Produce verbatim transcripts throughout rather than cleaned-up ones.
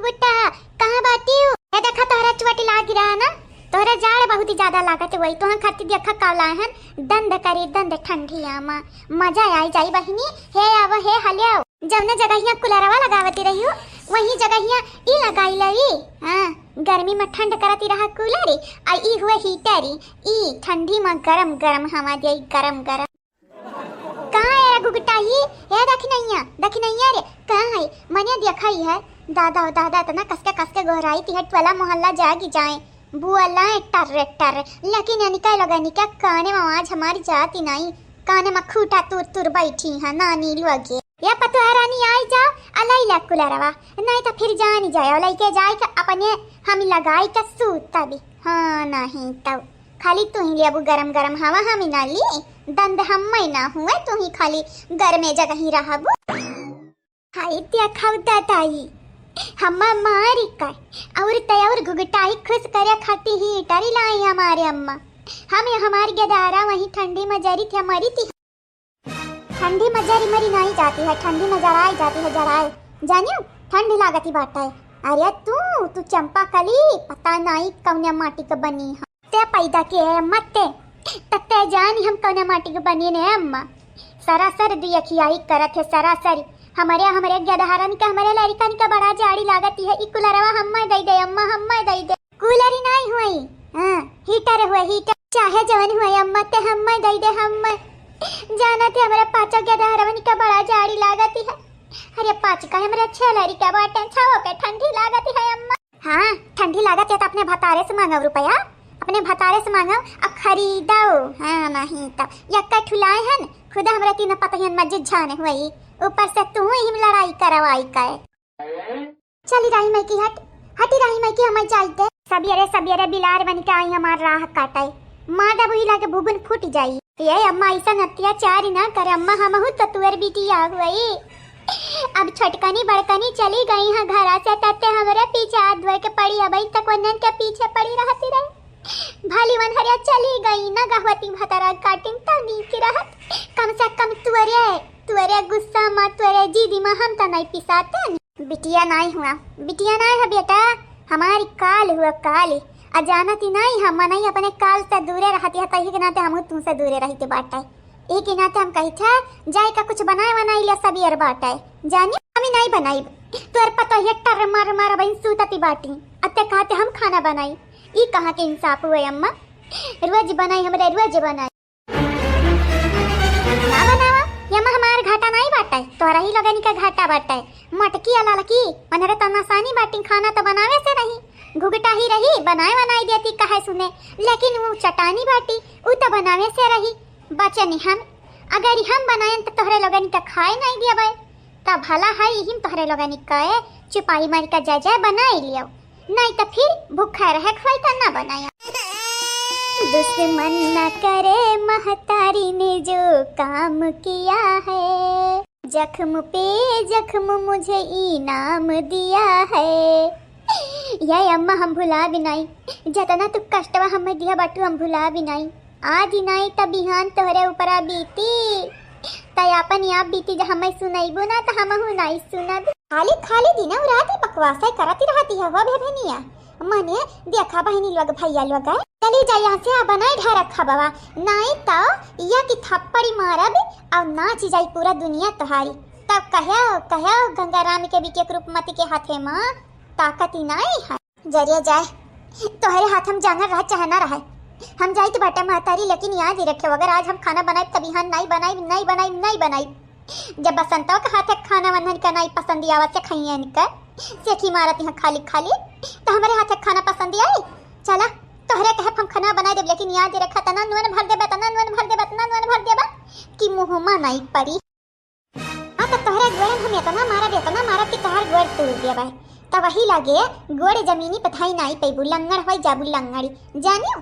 गुड्डा, कहाँ बाटिउ? हे देखा, तोहरा चोट लागी रहा ना, तोहरा जाड़ बहुत ही ज्यादा लागत है, वही तोहन खातिर देखा का लाए हन, दंद करी दंद ठंडिया मा, मजा आई जाई बहिनी। हे आव, हे हल्याव, जौने जगहिया कुलरवा लगावती रहियो, वही जगहिया ई लगाई लई। हाँ, गर्मी में ठंड करती रहा कूलर, आ ई हुए हीटर, ई ठंडी में गरम गरम हवा देई, गरम गरम। कहाँ है रे गुगटाही? हे दखिनैया, दखिनैया रे, कहाँ है? मने देखा ही है। दादा, ओ दादा, इतना कसके, कसके गोहराई थी, टोला मोहल्ला जागी जाए। बुअलाए टर्रे, टर्रे, लेकिन इनका लोगन के काने में आवाज हमारी जाती नहीं। काने में खूटा तुर, तुर बैठी है नानी लोगे। या पतोह रानी आई जाओ, अलाई ला कुलरवा, नहीं तो फिर जानी जाए, लइके जाए के अपने हम लगाई के सूत तभी। हाँ, नहीं तो खाली तू ही लेबू गरम गरम हवा, हम ही ना ली। दंद हम्मै ना हुए, तू ही खाली गरमे जगह ही रहबू। हाय देखा दादाई, हम्मा मारी का और तय और घुघटाई खुश करे खाती हीटर लाई हमारे अम्मा। हम ये हमारी गदारा वहीं ठंडी में जरी थी, मरी थी। ठंडी में जरी मरी नहीं जाती है, ठंडी में जराई जाती है, जराए। जानियो, ठंडी लागती बाटा है। अरे तू, तू चंपा कली, पता नहीं कौन माटी के बनी है। ते पैदा के है अम्मा ते, त ते जानी हम कौन माटी के बनी ने अम्मा। सरासर दुई अखियाई करत है, सरासर। हमरे, हमरे गदहरन के, हमरे लड़िकन के बड़ा जाड़ी लागती है। ई कुलरवा हम्मा दई दे अम्मा, हम्मा दई दे। कूलर ही नहीं हुई, हाँ, हीटर हुए, हीटर। चाहे जवन हुए अम्मा, ते हम्मा दई दे, हम्मा। जाना थे हमरे पाँचों गदहरवन के बड़ा जाड़ी लागती है। अरे पाँच का हमरे छह लड़िका बाटे, छवो के ठंडी लागती है अम्मा। हाँ, ठंडी लागत है तो अपने भतारे से मांगब रुपया, अपने भतारे से मांगब आ खरीदो। हाँ, नहीं तो यक्का ठुलाए हन, खुदा हमरा तीन पतहियन मस्जिद झाने हुई, ऊपर से तू ही लड़ाई करवाई का। चली रही मैं की हट, हटी रही मैं की हमें जाइते। सबियरे सबियरे बिलार बन के आई हमार राह काटे, माँ दबुई लागे भुगुन फूट जाई। ये अम्मा ऐसा अत्याचार ना करे अम्मा, हमहू तो तुअर बिटिया हुई। अब छोटकनी बड़कनी चली गई हैं घरा से, तत्ते हमरे पीछे हाथ धोए के पड़ी, अबई तक वन्नन के पीछे पड़ी रहती रहे। भली वनहरिया चली गई ना गहवती भतरा काटिन त नीक रहत। कम से कम तुअरे, तुअरे गुस्सा मा, तुअरे जिदी मा हम त नहीं पिसाते। बिटिया नाई हुआ, बिटिया नाई है बेटा, हमारी काल हुआ काल। आ जानती नाई हम मनई अपने काल से दूरे रहती है, तही के नाते हमहू तुमसे दूरे रहते बाटे। एक ही नाते हम कही थे, जाए का कुछ बनाए बनाई ले सबियर बाटे। जानी, हम ही नाई बनाई। तोर पता ये टर मार मार बन सूतती बाटी। अते कहते हम खाना बनाई। ई कहाँ के इंसाफ हुए अम्मा? रोज बनाई हमरे, रोज बनाई। ना बनावा, ये में हमार घाटा नाई बाटे, तोहरा ही लोगनी का घाटा बाटे। मोटकी आ ललकी, मनहरे तनासानी बाटी, खाना तो बनावे से रही। घुघटा ही रही, बनाए बनाई देती, कहे सुने, लेकिन वो चटानी बाटी, उ तो बनावे से रही। बचनी हम, अगर हम बनाएन तो तोहरे लोगनी का खाए नाई देबे, तब भला है इहिम तोहरे लोगनी का चुपाई मारी का जय जय बनाई लियो। नहीं तो फिर भूखा रहे खोई तो ना बनाया। दुश्मन न करे महतारी ने जो काम किया है, जख्म पे जख्म मुझे इनाम दिया है। ये अम्मा हम भुला भी नहीं, जतना तू कष्टवा हमें दिया बाटू हम भुला भी नहीं। आज ही नाई त बिहान तोहरे ऊपरा बीती। त आपन आप बीती, जब हमें सुनैबू ना त हमहू नाई सुनब। खाली खाली दिनौ रात बकवासै करती रहती है हो भेभेनिया। मने देखा बहिनी लोग भैया लोग है। चली जा यहाँ से आ बनाई ढारा खबवा। नाई त या की थप्पड़ी मारब और नाच जाई पूरा दुनिया तोहारी। तब कहो, कहो गंगा राम के बीके के रूपमती के हाथे मा ताकत ही नाई है। जरिया जाए, तोहरे हाथ हम जांगर रह चाहे ना रहे, हम जाइत बाटे महतारी, लेकिन याद ही रखे, अगर आज हम खाना बनाइब त बिहान नाई बनाइब, नाई बनाइब, नाई बनाइब। जब बसंतवा के हाथे खाना वन्हन का नाई पसंद आवा से खइयन का, सेखी मारत यहाँ खाली खाली, त हमरे हाथे खाना पसंद आई? चला, तोहरे कहे हम खाना बनाई देब, लेकिन याद ही रखा, तना नून भर देबा, तना नून भर देबा, तना नून भर देबा कि मुँह मा नाई पड़ी। हाँ, तो तोहरे गोड़न हम इतना मारब, इतना मारब कि तोहार गोड़ तोड़ देबै। तब वही लागे गोड़ जमीनी पथाई नाई पैबू, लंगड़ होई जाबू, लंगड़ी। जानियो?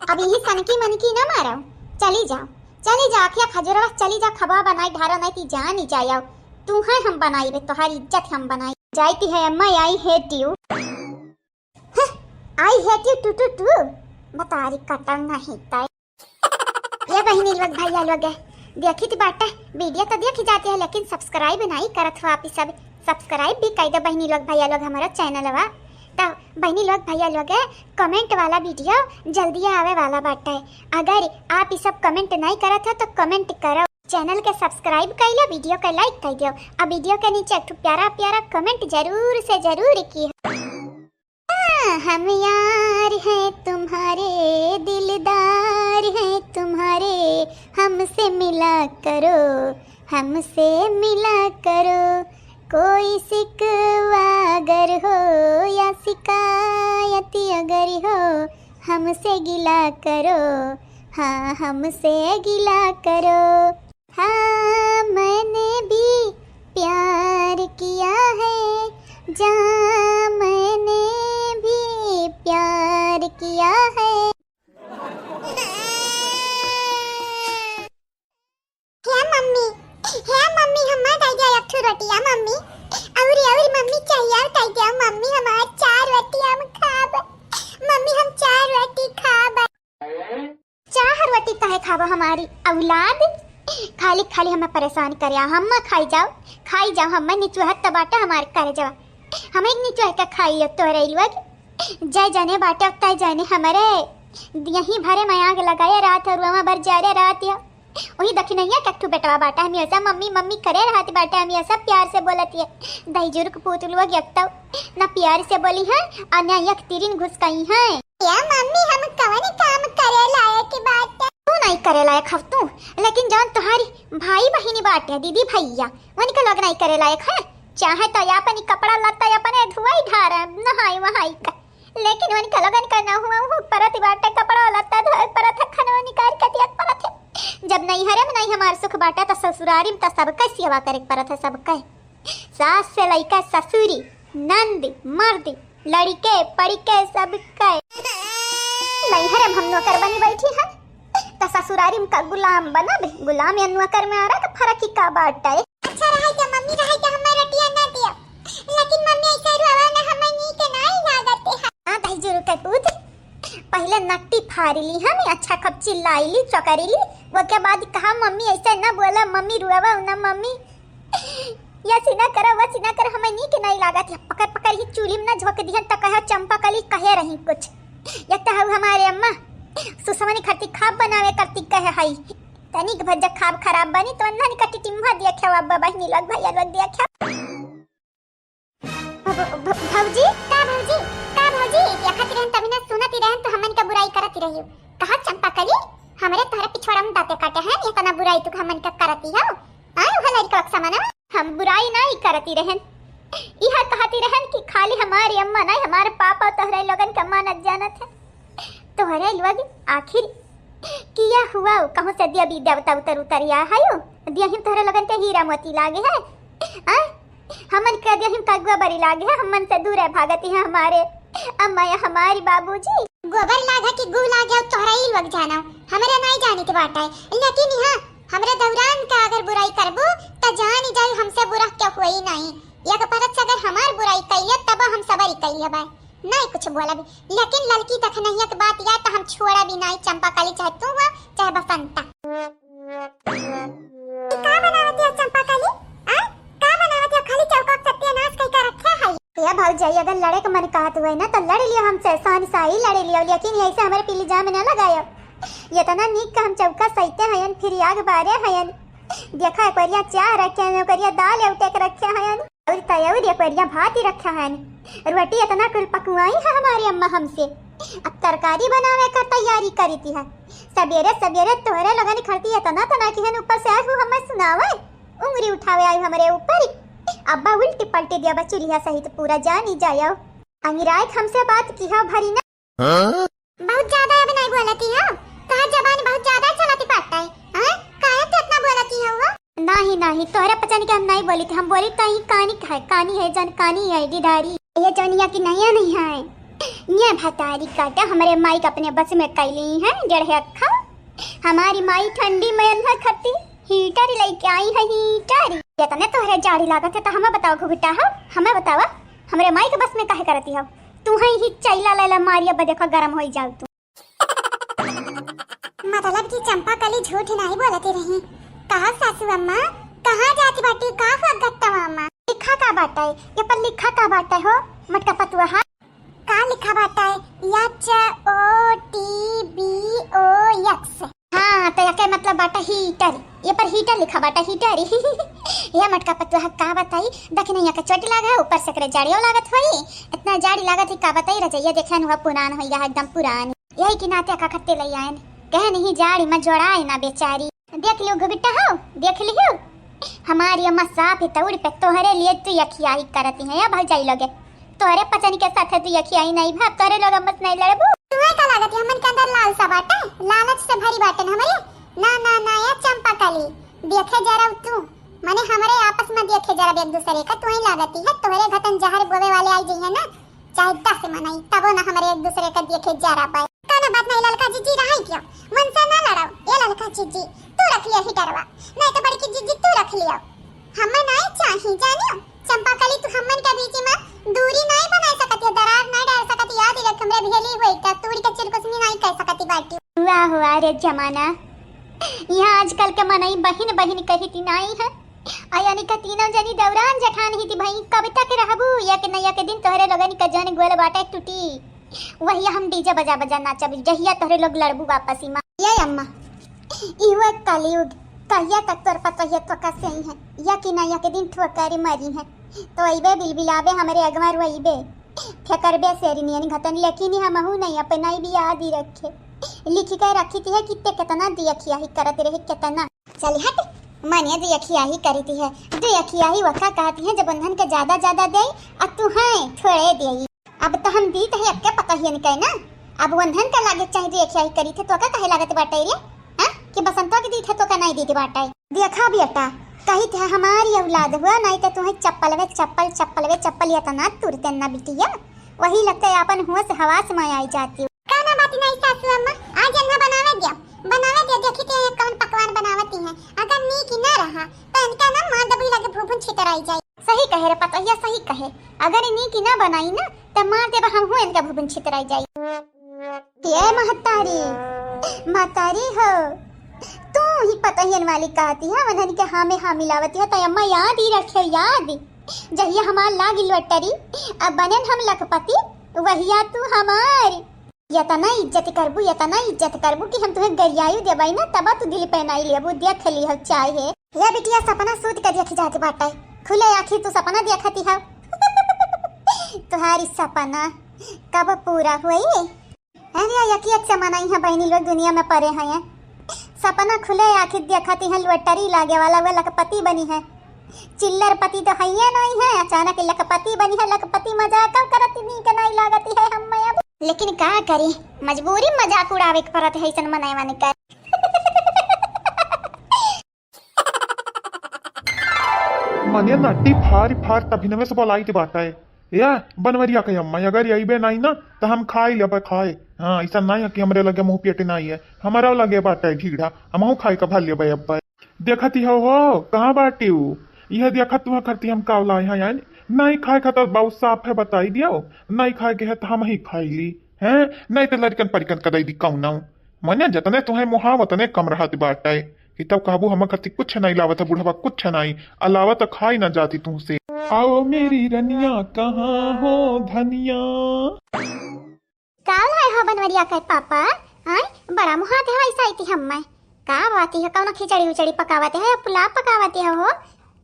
अब यही सनकी मनकी ना मारो। चली जाओ, चली जाओ, अखिया खजुरवा, चली जाओ, खबा बनाई ढारो, नहीं ती जान ही जाओ। तू है हम बनाई बे, तोहार इज्जत हम बनाई। जाती है अम्मा, I hate you। हं, I hate you too, too, too। बतारी कटल नहीं तय। ये बहिनी लोग, भैया लोग, देखी थी बाटे, वीडियो तो देखी जाती है, लेकिन subscribe नहीं करत हो आप ही सब। Subscribe भी कइ दो बहिनी लोग, भइया लोग, हमरो channelवा। त बहिनी लोग, भइया लोग, comment वाला video जल्दी आवे वाला बाटे। अगर आप ई सब comment नहीं करत हो तो comment करो, channel के subscribe कइ लो, video के like कइ दो, आ video के नीचे एक ठो प्यारा प्यारा comment जरूर से जरूर की। हाँ, हम यार हैं तुम्हारे, दिलदार हैं तुम्हारे, हमसे मिला करो, हमसे मिला करो। कोई शिकवा अगर हो या शिकायत अगर हो, हमसे गिला करो, हाँ, हमसे गिला करो। हाँ, मैंने भी प्यार किया है, जा, मैंने भी प्यार किया है। हे मम्मी, हे मम्मी, हम्मा दइ द्या एक ठो रोटिया मम्मी। अउरी, अउरी मम्मी चाहिए, दइ द्या मम्मी, हमार चार रोटी हम खाब। मम्मी, हम चार रोटी खाब। चार रोटी काहे खाबो हमारी औलाद? खाली, खाली हमें परेशान करे, हम्मा खाई जाओ, खाई जाओ, हमें निचोहत त बाटे हमार करेजवा। हमें निचोह के खाई तोहरे लोग। जय जने बाटे, तय जने हमरे। यहीं भरे में आग लगाए रात है, रुआवा भर जा रे रात है। वही दखिनैया के एक ठो बेटवा बाटे, हमेशा मम्मी मम्मी करे रहत बाटे, हमेशा प्यार से बोलत है। दहिजुर के पूत लोग एक तो ना प्यार से बोली है और ना एक तिरिन घुसकई है। या मम्मी, हम कवन काम करे लायक बाटे? तू नहीं करे लायक हव तू, लेकिन जौन तुम्हारी भाई बहिनी बाटे, दीदी भैया, उनके लोग नहीं करे लायक है। चाहे तो या अपनी कपड़ा लत्ता अपने धुआई ढारे, नहाई वहाई का, लेकिन उनके लोगन का ना हुआ, हुआ परत बाटे, कपड़ा लत्ता धोए परत है, खाना निकाल के दिया परत है। जब नैहरे में नहीं हमार सुख बाटे, तो ससुरारी में तो सबके सेवा करे के परत है, सबके। सास से लइका ससुरी, नंद, मर्द, लड़िके, पड़िके, सबके। नैहरे में हम नौकर बनी बैठी है, तो ससुरारी में का गुलाम बनब? गुलाम या नौकर में आरा का फर्क ही का बाटे? अच्छा रहे तो मम्मी, रहे तो हमें रोटियां ना दियो, लेकिन मम्मी ऐसा रुआवा ना हमें नीक नहीं लागत है। हाँ, दहिजुर के पूत, पहले नट्टी फाड़ ली हम, अच्छा खूब चिल्लाई ली, चौकरी ली, ओके बाद कहा, "मम्मी ऐसे ना बोला, मम्मी रुआवा ना मम्मी, ये सीना करो, वो सीना करो, हमें नीक नहीं लागत है।" पकड़ पकड़ ही चूल्ही में ना झोंक दिहन, तो कहे, "चंपा कली कहे रही कुछ, ये तो हऊ हमारे अम्मा सुसमनी खरती खाब बनावे करती कहे हई, तनिक भज्जा खाब खराब बनी, तो अन्ना निकटी टिम्हा दिया खेवा, अब्बा बहिनी लोग, भैया लोग दिया खेवा।" भ-, भ-, भौजी, का भौजी, का भौजी? देखत रहन तभी ना सुनत ही रहन तो हमन का बुराई करत ही रहियो। कहा चंपा कली, हमरे तोहरे पिछवाड़ा में दांते काटे हैं, इतना बुराई तू हमन का करत ही हो? आए उहे लड़का के समाना। हम बुराई नहीं करत ही रहन, इहा कहत ही रहन कि खाली हमारी अम्मा नहीं, हमारे पापा तोहरे लोगन का मानत जानत है। तोहरे लोग आखिर किया हुआ, कहूँ से देवी देवता उतर उतर या है, दिया हिम तोहरे लोगन के हीरा मोती लागे है। आ? हमन के दिया हिम का गोबरी लागे है, हमन से दूर है भागती है हमारे अम्मा या हमारी बाबूजी। गोबर लागे कि गू लागे, अब तोहरा ही लोग जानो, हमरे नहीं जानी के बात है। लेकिन यहाँ हमरे दौरान का अगर बुराई करबू, त जानी जाई हमसे बुरा क्या हुई नहीं। एक परत से अगर हमार बुराई कैले, तब हम सबर ही कैले बा। नहीं कुछ बोलब, लेकिन लड़की दखनहिया के बात या तो हम छोड़ा भी नहीं, चंपा कली चाहे तू हो, चाहे बसंता। ई का बनावत है चंपा कली? आ? का बनावत है? खाली चौका के सत्यानाश कई का रखे है। ए भौजाई, अगर लड़े के मन कहत हुए ना तो लड़ लियो हमसे, सानिसाई लड़ लियो, लेकिन ऐसे हमारे पीली जाम ना लगायो। इतना नीक का हम चौका सहिते हयन, फिर आग बारे हयन। देखा है कोरिया चाह रखे हैं, कोरिया दाल उठे के रखे हयन। और तयौर एक बेरिया भात ही रखा है, रोटी इतना कुल पकवाई है हमारी अम्मा हमसे। अब तरकारी बनावे का तैयारी करी थी है। सबेरे सबेरे तोहरे लोगन खरती इतना तना की है, ऊपर से आए हो हमें सुनावे, उंगली उठावे आई हमरे ऊपर। अब्बा उल्टी पलटी दिया बचुरिया सहित पूरा जानी जायो। अंगिराय हमसे बात की है भरी ना। हाँ? बहुत ज्यादा अब नहीं बोलती हो, तोहर जबान बहुत ज्यादा चलती पड़ता है। हाँ? काहे तू इतना बोलती हो वो? नहीं, नहीं, तोहरे पचन के हम नहीं बोली थी, हम बोली तो ही कानी है, कानी है जन कानी है डिडारी। ये जनिया की नैया नहीं है, ये भतारी काटा हमरे माई के अपने बस में कैली है डेढ़ अक्खा। हमारी माई ठंडी में अन्हा खट्टी हीटर लेके आई है, हीटर। इतने तोहरे जाड़ी लागत है तो हमें बताओ घुघुटा हो, हमें बतावा, हमरे माई के बस में काहे करती हो? तू है ही चैला लैला मारिया बा, देखो गरम होई जाओ तू। मतलब कि चंपा कली झूठ नहीं बोलती रही। कहा सासू अम्मा, कहाँ जाती बाटी, का हुआ गत्ता अम्मा? देखा का बाटै? ये पर लिखा का बाटै हो, मटका पतुआ? का लिखा बाटै? H O T B O X। हाँ, तो एके मतलब बाटै heater। ये पर heater लिखा बाटै, heater। ये मटका पतुआ का बताई, देखी नहीं, एके चोट लागा, ऊपर से एकरे जाड़ियो लागत होई। इतना जाड़ी लागत है, का बताई, रजइया देखे हुआ पुरान होई गया, एकदम पुरान। यही के नाते का खत्ते लई आयन, कहे नहीं जाड़ी में जोड़ाए ना बेचारी। देख लियो घुघुटा हो, देख लियो, हमारी अम्मा साफ है तौड़ पे तोहरे लिए दुई अखियाही करती हैं या भौजाई लोगे। तोहरे पचनी के साथ है दुई अखियाही नहीं भाव, तोहरे लोग अम्मा से नहीं लड़बू। तुम्हें का लागत है, हमन के अंदर लालसा बाटे, लालच से भरी बाटे न हमरे। ना, ना, ना, या चंपा कली, देखे जरा तू, माने हमरे आपस में देखे जरा एक दूसरे का, तू ही लागती है, तोहरे घटन जहर बोवे वाले आई जइहे ना, चाहे दस मनई, तबो ना हमरे एक दूसरे का देखे जरा पाए। कौनो बात नहीं ललका जीजी, रहाई क्यों? मन से ना लड़ाओ। ए ललका जीजी, तू रख लिया हीटरवा, नहीं तो बड़की जीजी तू रख लियो। हमें नहीं चाही जानियो, चंपा कली तू हमन के बीच में दूरी नहीं बना सकती, दरार नहीं डाल सकती। याद रख हमरे भेली हुई का तूड़ी के चिरकुसनी नहीं कर सकती बाटी। वाह वाह रे जमाना, यहाँ आजकल के मनई बहिन बहिन कही ती नाई है। आ यानी का तीनों जनी दौरान जेठान ही ती भाई, कब तक रहबू? एक न एक दिन तोहरे लोगन का जन गोल बाटे टूटी। वही हम डीजे बजा बजा नाचब, जहिया तोहरे लोग लड़बू वापसी माँ। ये अम्मा, इहो एक कलयुग, कहिया तक तोर पतोहिया तो कसे ही है, या कि ना या के दिन ठोकरी मरी है, तो अइबे बिलबिलाबे हमरे अगवा रोइबे, फेकरबे सेरी नियन घटन, लेकिन हमहू नहीं अपना ही भी याद ही रखे, लिखी के रखी थी है कि ते कितना दिया खिया ही करत रहे, कितना। चल हट, मने दुई अखियाही करी थी है, दुई अखियाही वका कहती है, जब उन्हन के ज्यादा ज्यादा दे, आ तू है थोड़े दे। अब तो हम दीत है अक्के पतहियन के ना, अब उन्हन के लागे चाहे दुई अखियाही करी थे, तो का कहे लागत बाटे रे? हाँ? कि बसंतवा के दीत है तो का नहीं दीत बाटे? देखा बेटा, कही थे हमारी औलाद हुआ, नहीं तो तुम्हें चप्पल वे चप्पल, चप्पल वे चप्पल, ये तो ना तुरते ना बिटिया, वही लगता है अपन होश हवास में आई जाती। कौनो बात नहीं सासू अम्मा, आज अन्ना बनावे दियो, बनावे दियो, देखी थे कौन पकवान बनावती हैं। अगर नीक ना रहा, तो इनका ना मार देबू लगे भूभुन छितराई जाई। सही कहे रे पतोहिया, सही कहे। अगर नीक ना बनाई ना, तो मार देबा हमहू इनका भूभुन छितराई जाई। ये महतारी, महतारी हो, तू ही पतोहियन वाली कहती है, उन्हन के हाँ में हाँ मिलावती है, तो अम्मा याद ही रखे, याद। जहिया हमार लागी लॉटरी, अब बनन हम लखपति, वहिया तू हमार। यतना इज्जत करबू, यतना इज्जत करबू कि हम तुहे गरियायु देबई ना, तब तू दिल पे नाई लेबू, देख ली हो चाहे। या बिटिया सपना सूत के देख जात बाटे, खुले आँखी तू सपना देखती हो। तुहारी सपना कब पूरा होई? अरे यकी एक से मनाई है बहनी लोग दुनिया में परे हैं, सपना खुले आँखी देखती हैं, लॉटरी लागे वाला वो लखपति बनी है। चिल्लर पति तो हइये नहीं है, अचानक लखपति बनी है। लखपति मजाक कब करत नीक नहीं लागती है हम अब। लेकिन का करी, मजबूरी मजाक उड़ावे के पड़त है ऐसन मनई वानी का। मने नट्टी फारी फार तभिनवे से बोलाइत बाटे। या बनवरिया के अम्मा, अगर अइबे नहीं ना, तो हम खाई लेबे खाए। हाँ, ऐसा नहीं है कि हमरे लगे मुँह पेट नहीं है, हमारा लगे बाटे ढीढ़ा, हमहू खाई का भर लेबे अब्बे। देखती हो, हो, कहाँ बाटी ऊ? यह देखत तुहा करती हम काव लाए हैं यानी? नहीं खाए खातर बहुत साफ है, बताई दियो। नहीं खाए के है तो हम ही खाई ली, हैं? नहीं तो लड़कन परिकन का दे दी कौन। मने जतने तुहे मुहा वतने कम रहत बाटे। कि तब कहबू हम करती कुछ नहीं लावत है बुढ़वा, कुछ नहीं। अलावा तो खाई ना जाती तुमसे। आओ मेरी रनिया, कहाँ हो धनिया? का लाए हो बनवरिया के पापा? आय, बड़ा मुहात है ऐसा इति हम्मे। का बात है, कौनो खिचड़ी उचड़ी पकावत है या पुलाव पकावत है हो?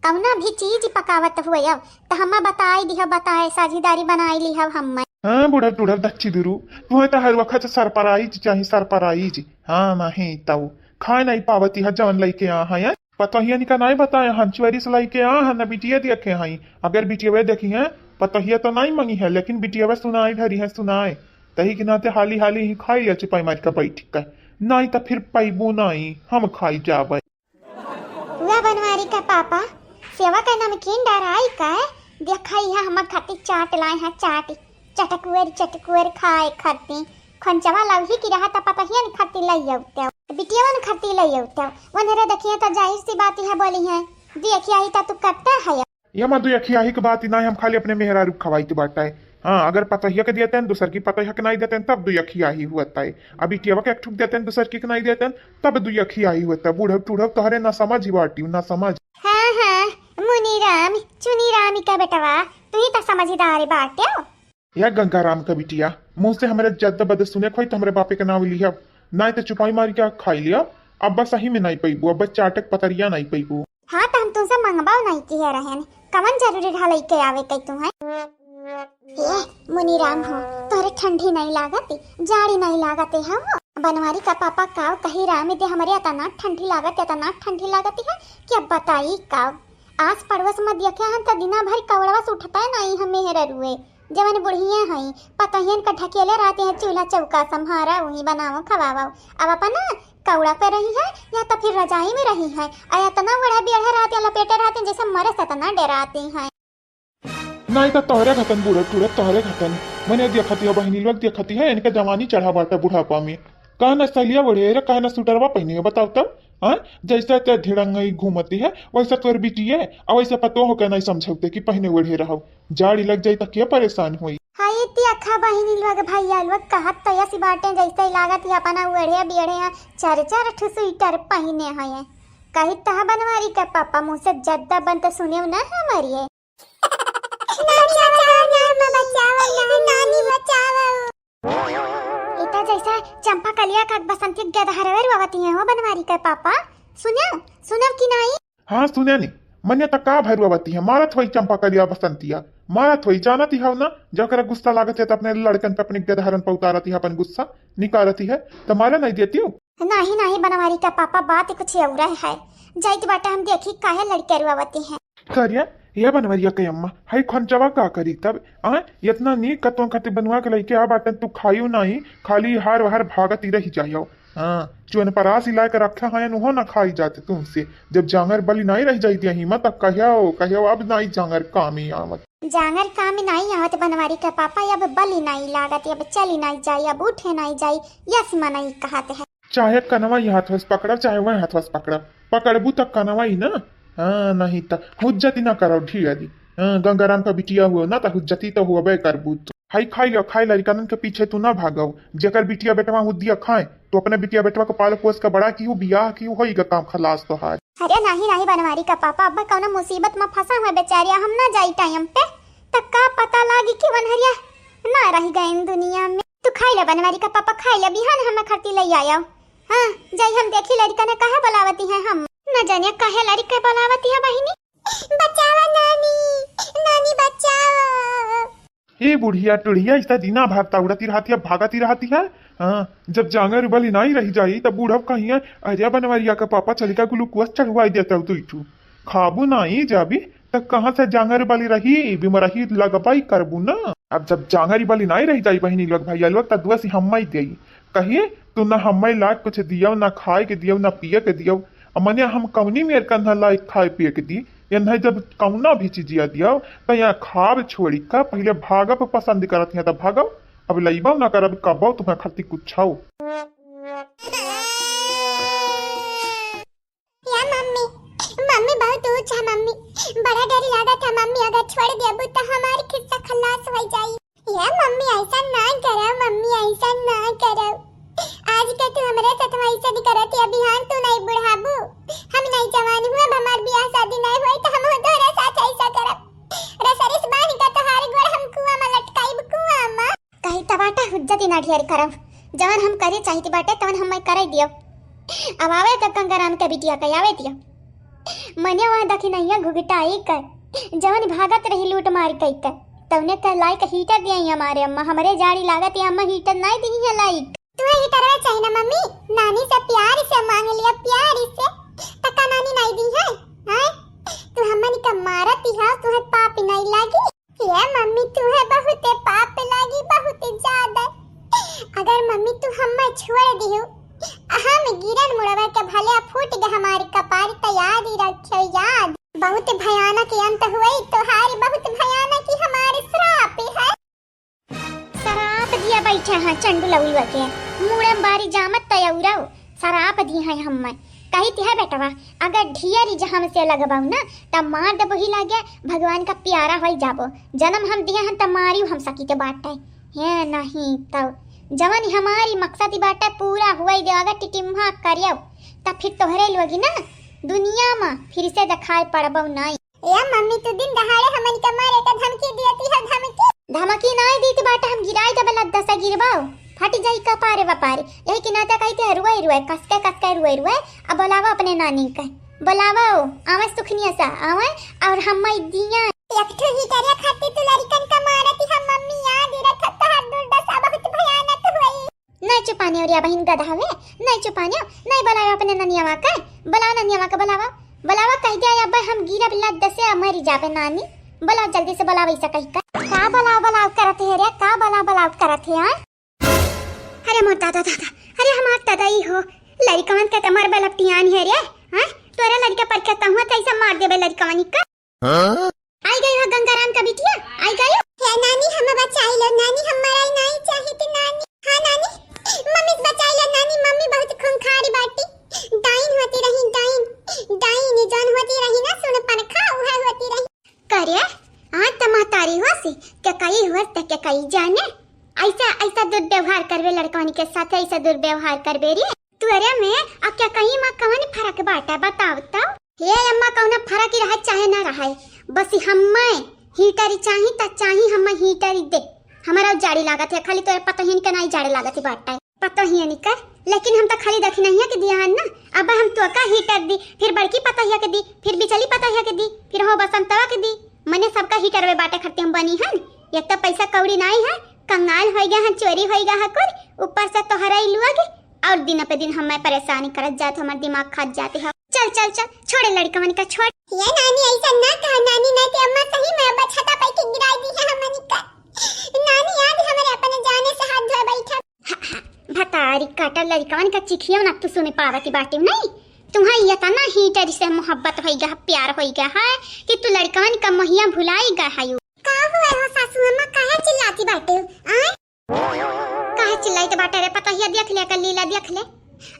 कौना भी चीज पकावत हुए अब, त हम्मे बताई दिहो, बताए साझीदारी बनाई ली हो हम्मे। हाँ, बुढ़व टुढ़व दच्ची दुरू, तुहे तो हर वक्त सरप्राइज चाही, सरप्राइज। हाँ, नहीं तऊ खाए नहीं पावती है जौन लइके आ है। पतोहिया निका नहीं बताए, हम चोरी से लइके आ है, न बिटिया देखे हैं। अगर बिटिया देखी है, पतोहिया तो नहीं मंगी है, लेकिन बिटिया सुनाए धरी है, सुनाए। तही के नाते हाली हाली ही खाई लिया चुपाई मार के बैठ के, नहीं तो फिर पैबू नहीं, हम खाई जावे। हुआ बनवारी का पापा, सेवा का नमकीन डराई का है? देखा यहाँ हम खातिर चाट लाए हैं, चाट, चटकुअर, चटकुअर खाए खातिर। खंचवा लौही की रहा त पतहियन खातिर लई अउते, बिटियवन खातिर लई अउते, वनरे देखिए त जाहिर सी बात है बोली है, देखिए आई त तू करता है। ये माँ दुई अखियाही के बात ही ना है, हम खाली अपने मेहरारू के खवाई तो बाटा है। हाँ, अगर पतोहिया के दियतेन, दूसर की पतोहिया के नहीं देतेन, तब दुई अखियाही हुआ है। अभी केवा के एक ठुक देतेन, दूसर की के नहीं देतेन, तब दुई अखियाही हुआ है। बूढ़ब टूढ़ब तोहरे ना समझ ही बाटी, ना समझ। हाँ, हाँ, मुनीरा। राम, चुनी राम का बेटवा, तू ही तो समझदार बाटे। या गंगाराम का बिटिया, मुँह से हमरे जद्द बद सुने खोई तो हमरे बापे के नाव लिहब, नाहीं तो चुपाई मारी के खाई लिया। अब बस सही में नाहीं पैबू, अब बस चाटक पतरिया नाहीं पैबू। हाँ, तो हम तुमसे मंगबाओ नाहीं किहे रहेन, कवन जरूरी रहा लइके आवे के तुम्हें? ए, मुनीराम हो, तोहरे ठंडी नाहीं लागत, जाड़ी नाहीं लागत है हो? बनवारी का पापा काव कही राम दे, हमरे अतना ठंडी लागत, अतना ठंडी लागत है कि अब बताई काव। आस पड़ोस में देखे हन त दिना भर कौड़वा से उठता नाहीं हमें हेररुए। जवन बुढ़िया हई, पतोहियन का ढकेले रहती हैं, चूल्हा चौका संभारा, वही बनावो, खवावो। अब अपना कौड़ा पे रही है या तो फिर रजाई में रही है, और इतना बूढ़ा बेढ़े रहती हैं, लपेटे रहती हैं, जैसे मरे से इतना डराती हैं। नाहीं तो तोहरे घटन बूढ़े टूढ़े, तोहरे घटन। मने देखती है बहिनी लोग, देखती है, इनके जवानी चढ़ा बाटे बुढ़ापा में। कहा ना सलिया ओढ़े रे, कहा ना सुटरवा पहने है, बताओ तब। हाँ, जैसे ते ढिड़ंगई घूमती है, वैसे तोर बिटिया, और वैसे पतोह के नाहीं समझौते कि पहने ओढ़े रहो। जाड़ी लग जाई त के परेशान होई? हाय, इतनी अखा बहिनी लोग, भैया लोग, कहत तो ऐसी बातें जैसे ही लागत है अपना ओढ़े बियढ़े हैं, चार चार ठो स्वेटर पहने हैं। कही तह बनवारी के पापा मुँह से जद्दा बंद सुने ना हमारी है। नानी बचाओ, नानी बचाओ, नानी, नानी बचाओ। इता जैसा चंपा कलिया का बसंती गदहरवे रोवती है हो बनवारी के पापा। सुनो, सुनो कि नाहीं? हाँ, सुने नी। मने त का भरुआवती है, मारत होई चंपा कलिया बसंतिया, मारत होई, जानती हव ना, जकरा गुस्सा लागत है त अपने लड़कन पे, अपने गदहरन पे उतारती है, अपन गुस्सा निकारती है, त मारे नाहीं देती हूँ। नाहीं, नाहीं, बनवारी का पापा, बात कुछ और है। जाइत बाटे हम देखी काहे लड़के रुआवती हैं। करिया, ये बनवरिया के अम्मा, हई खनचवा का करी तब? आ, इतना नीक कतवा खातिर बनवा के लइके आ बाटन, तू खाइयो नाहीं, खाली हार वहार भागत ही रह जाइयो। हाँ, चुन परास ही लाके रखा है, उहो ना खाई जाते तुमसे। जब जांगर बली नाहीं रह जाई दिया हिम्मत, तब कहियो, कहियो अब नाहीं जांगर काम ही आवत। जांगर काम ही नाहीं आवत बनवारी का पापा, अब बली नाहीं लागत, अब चली नाहीं जाई, अब उठे नाहीं जाई, यस मनई कहत है। चाहे कनवा ये हाथवा से पकड़ब, चाहे वह हाथवा से पकड़ब, पकड़बू त कनवा ही ना। हाँ, नाहीं त हुज्जती ना करब ढियरी। हाँ, गंगाराम का बिटिया हुआ ना, त हुज्जती त हुआ बे करबू तू। हाई खाई लो, खाई लड़िकनन के पीछे तू ना भागो। जेकर बिटिया बेटवा हुद्दिया खाए, तो अपने बिटिया बेटवा को पाल पोस के बड़ा की हो, बियाह की हो, होई गा काम खलास तोहार। अरे नाहीं, नाहीं बनवारी का पापा, अब कौनो मुसीबत में फंसा हुआ बेचारिया, हम ना जाई टाइम पे, त का पता लागी कि वनहरिया ना रह गए इन दुनिया में। तू खाई ले बनवारी का पापा, खाई ले, बिहान हमें खरती ले आयो। हाँ, जाई हम देखी लड़िका ने काहे बुलावती है हम। न जाने काहे लड़िका बुलावती है बहिनी। बचावा नानी, नानी बचावा। ए बुढ़िया टुढ़िया, इतना दिना भर दौड़ती रहती है, भागती रहती है। हाँ, जब जांगर बली नाहीं रह जाई तब बूढ़ब कहिया, अरे बनवरिया का पापा चलिका ग्लूकोज चढ़वाई देता तू इठू। खाबू नाहीं जाबी, त कहाँ से जांगर बली रही? बिमरही लगबाई करबू ना। अब जब जांगर बली नाहीं रह जाई बहिनी लोग, भैया लोग, त दुआ से हम्माई देई। कहिए, तू ना हम्माई लाग कुछ दियो, ना खाए के दियो, ना पिए के दियो। अब मने हम कौनी मेर कन्हा लायक खाए पिए के दी? एन्हे जब कौना भी चीजिया दियो, त यहाँ खाब छोड़ी का पहिले भागब पसंद करत हैं, त भागब। अब लइबो ना करब, कबो तुम्हें खरती कुछ हो। या मम्मी, मम्मी बहुत ऊंच है मम्मी, बड़ा डर लागत है मम्मी, अगर छोड़ देबू त हमार खिस्सा खलास हो जाई। या मम्मी ऐसा ना करो, मम्मी ऐसा ना करो, आज के तू हमरे साथ ऐसा नहीं करत या बिहान तू नहीं बुढ़ाबू, हम नहीं जवान हुए, अब हमार बियाह शादी नहीं होई त हम तोहरे साथ ऐसा करब, रसरिस बांध के तोहार गोड़ हम कुआं में लटकाइब, कुआं में। कही त बाटे हुज्जती ना ढेर करब, जवन हम करे चाहित बाटे तवन हम मैं करे दियो। अब आवे त गंगाराम के बिटिया के आवे दियो। मने वहाँ दखिनैया घुघटाई कर, जवन भागत रही लूट मार कई कर, तवने के लाइक हीटर दिया ही हमारे अम्मा, हमरे जाड़ी लागत या अम्मा हीटर नाई दी है लाइक। तुम्हें हीटरवा चाहिए ना मम्मी, नानी से प्यार से मांग लिया, प्यार से। तका नानी नाई दी है, हैं? तू हमन का मारत ही है, तुम्हें पाप नाई लागी? ये मम्मी, तुहे बहुते पाप लागी, बहुत ज्यादा। अगर मम्मी तू हम्मे छोड़ दिहु, हम गिरन मुड़वे के भले फूट गए हमार कपार, त याद ही रखियो, याद। बहुत भयानक अंत हुई तोहार, बहुत भयानक ही हमार श्राप है। श्राप दिया बैठे हैं चंडू लउलुआ के, मुड़े में बारी जामत तयौरव। सराप दी हैं हम्मे। कही ती है बेटवा, अगर ढियरी जे हमसे लगबाऊ ना, तब मार देबो ही लागे, भगवान का प्यारा होई जाबो। जन्म हम दिए हैं, तब मारियो हम सकी के बाटे। हे नहीं, तब जवन हमारी मकसद ही बाटे, पूरा हुई दे, अगर टिटिम्हा करियो, तब फिर तोहरे लोगी ना दुनिया में फिर से दिखाई पड़बो नहीं। ए मम्मी, तू दिन दहाड़े हमन के मारे के धमकी दियती है, धमकी। धमकी नाई दीत बाटे, हम गिराई देबे लद्दा से गिरबाओ, फट जाई कपारे बपारे। यही के नाते कही थे, रुए रुए, कसके कसके रुए रुए। अब बोलावा अपने नानी के, बोलावा, आवे सुखनिया सा, आवे। और हम दिया एक ठो ही करे खातिर तू लड़िकन का मारती है मम्मी, याद रखत तोहार दुर्दशा बहुत भयानक होई। नहीं चुपाने और या बहिन गधा हवे, नहीं चुपाने, नहीं बोलावा अपने ननियावा के, बोलावा ननियावा के, बोलावा, बोलावा, कह दिया अब हम गिरब लद्दा से मरी जाबे नानी, बोलावा जल्दी से बोलावा ऐसा कही का। का बोलावा बोलावा करत है रे, का बोलावा बोलावा करत है, हाँ? अरे मोर दादा दादा, अरे हमार दादा ई हो, लड़िकवन के तमर बलपटियान है रे, हाँ? तोरा लड़िका पर के तहुआ कैसे मार देबे लड़िकवन का। हाँ? आई गई हो गंगाराम का बिटिया, आई गई हो। हे नानी, हम बचाई लो नानी, हम मराई नहीं चाहित नानी। हाँ नानी, मम्मी से बचाई लो नानी, मम्मी बहुत खूंखारी बाटी। डाइन होती रही, डाइन, डाइन जौन होती रही ना, सुन पनखा, उहे होती रही। करे, हाँ त महतारी हो से, के कई हो त के कई जाने। ऐसा, ऐसा दुर्व्यवहार करबे लड़कवन के साथ, ऐसा दुर्व्यवहार करबे रे। तुअरे में आ के कहीं मा कवन फरक बाटे, बताव तो। हे अम्मा, कौना फरक ही रहे चाहे ना रहे, बस हम्मे हीटर चाही त चाही, हम्मे हीटर दे। हमरा जाड़ी लागत है, खाली तोरे पतोहियन के नाई जाड़े लागत है बाटे। पतोहियन के, लेकिन हम तो खाली दखिनहिया के दिया हन ना। अब हम तोका हीटर दी, फिर बड़की पतोहिया के दी, फिर बिचली पतोहिया के दी, फिर हो बसंतवा के दी। मने सबका हीटर में बाटे खर्चे हम बनी हन। एक तो पैसा कौड़ी नाई है, कंगाल होई गया है, चोरी होई गया है कुल, ऊपर से तोहरा ई लुआ के और दिन पे दिन हमें परेशानी करत जात, हमार दिमाग खात जाते हो। चल, चल, चल, छोड़े लड़कवन का, छोड़। ये नानी, ऐसा ना कहा नानी, नहीं तो अम्मा सही में अब छता पे के गिराई दी है हमनी का। नानी, आज हमरे अपने जाने से हाथ धोए बैठा। हा, हा, भतारी काटा लड़कवन का चिखियो ना तू सुने पावती बाटी नहीं। तुम्हारी ये तना हीटर से मोहब्बत होई गया, प्यार होई गया है कि तू लड़कवन का मोहिया भुलाई गया है। का हुआ हो सासू अम्मा, काहे चिल्लाती बाटे? आय? काहे चिल्लाइत बाटे रे? पतोहिया देख ले, एकर लीला देख ले।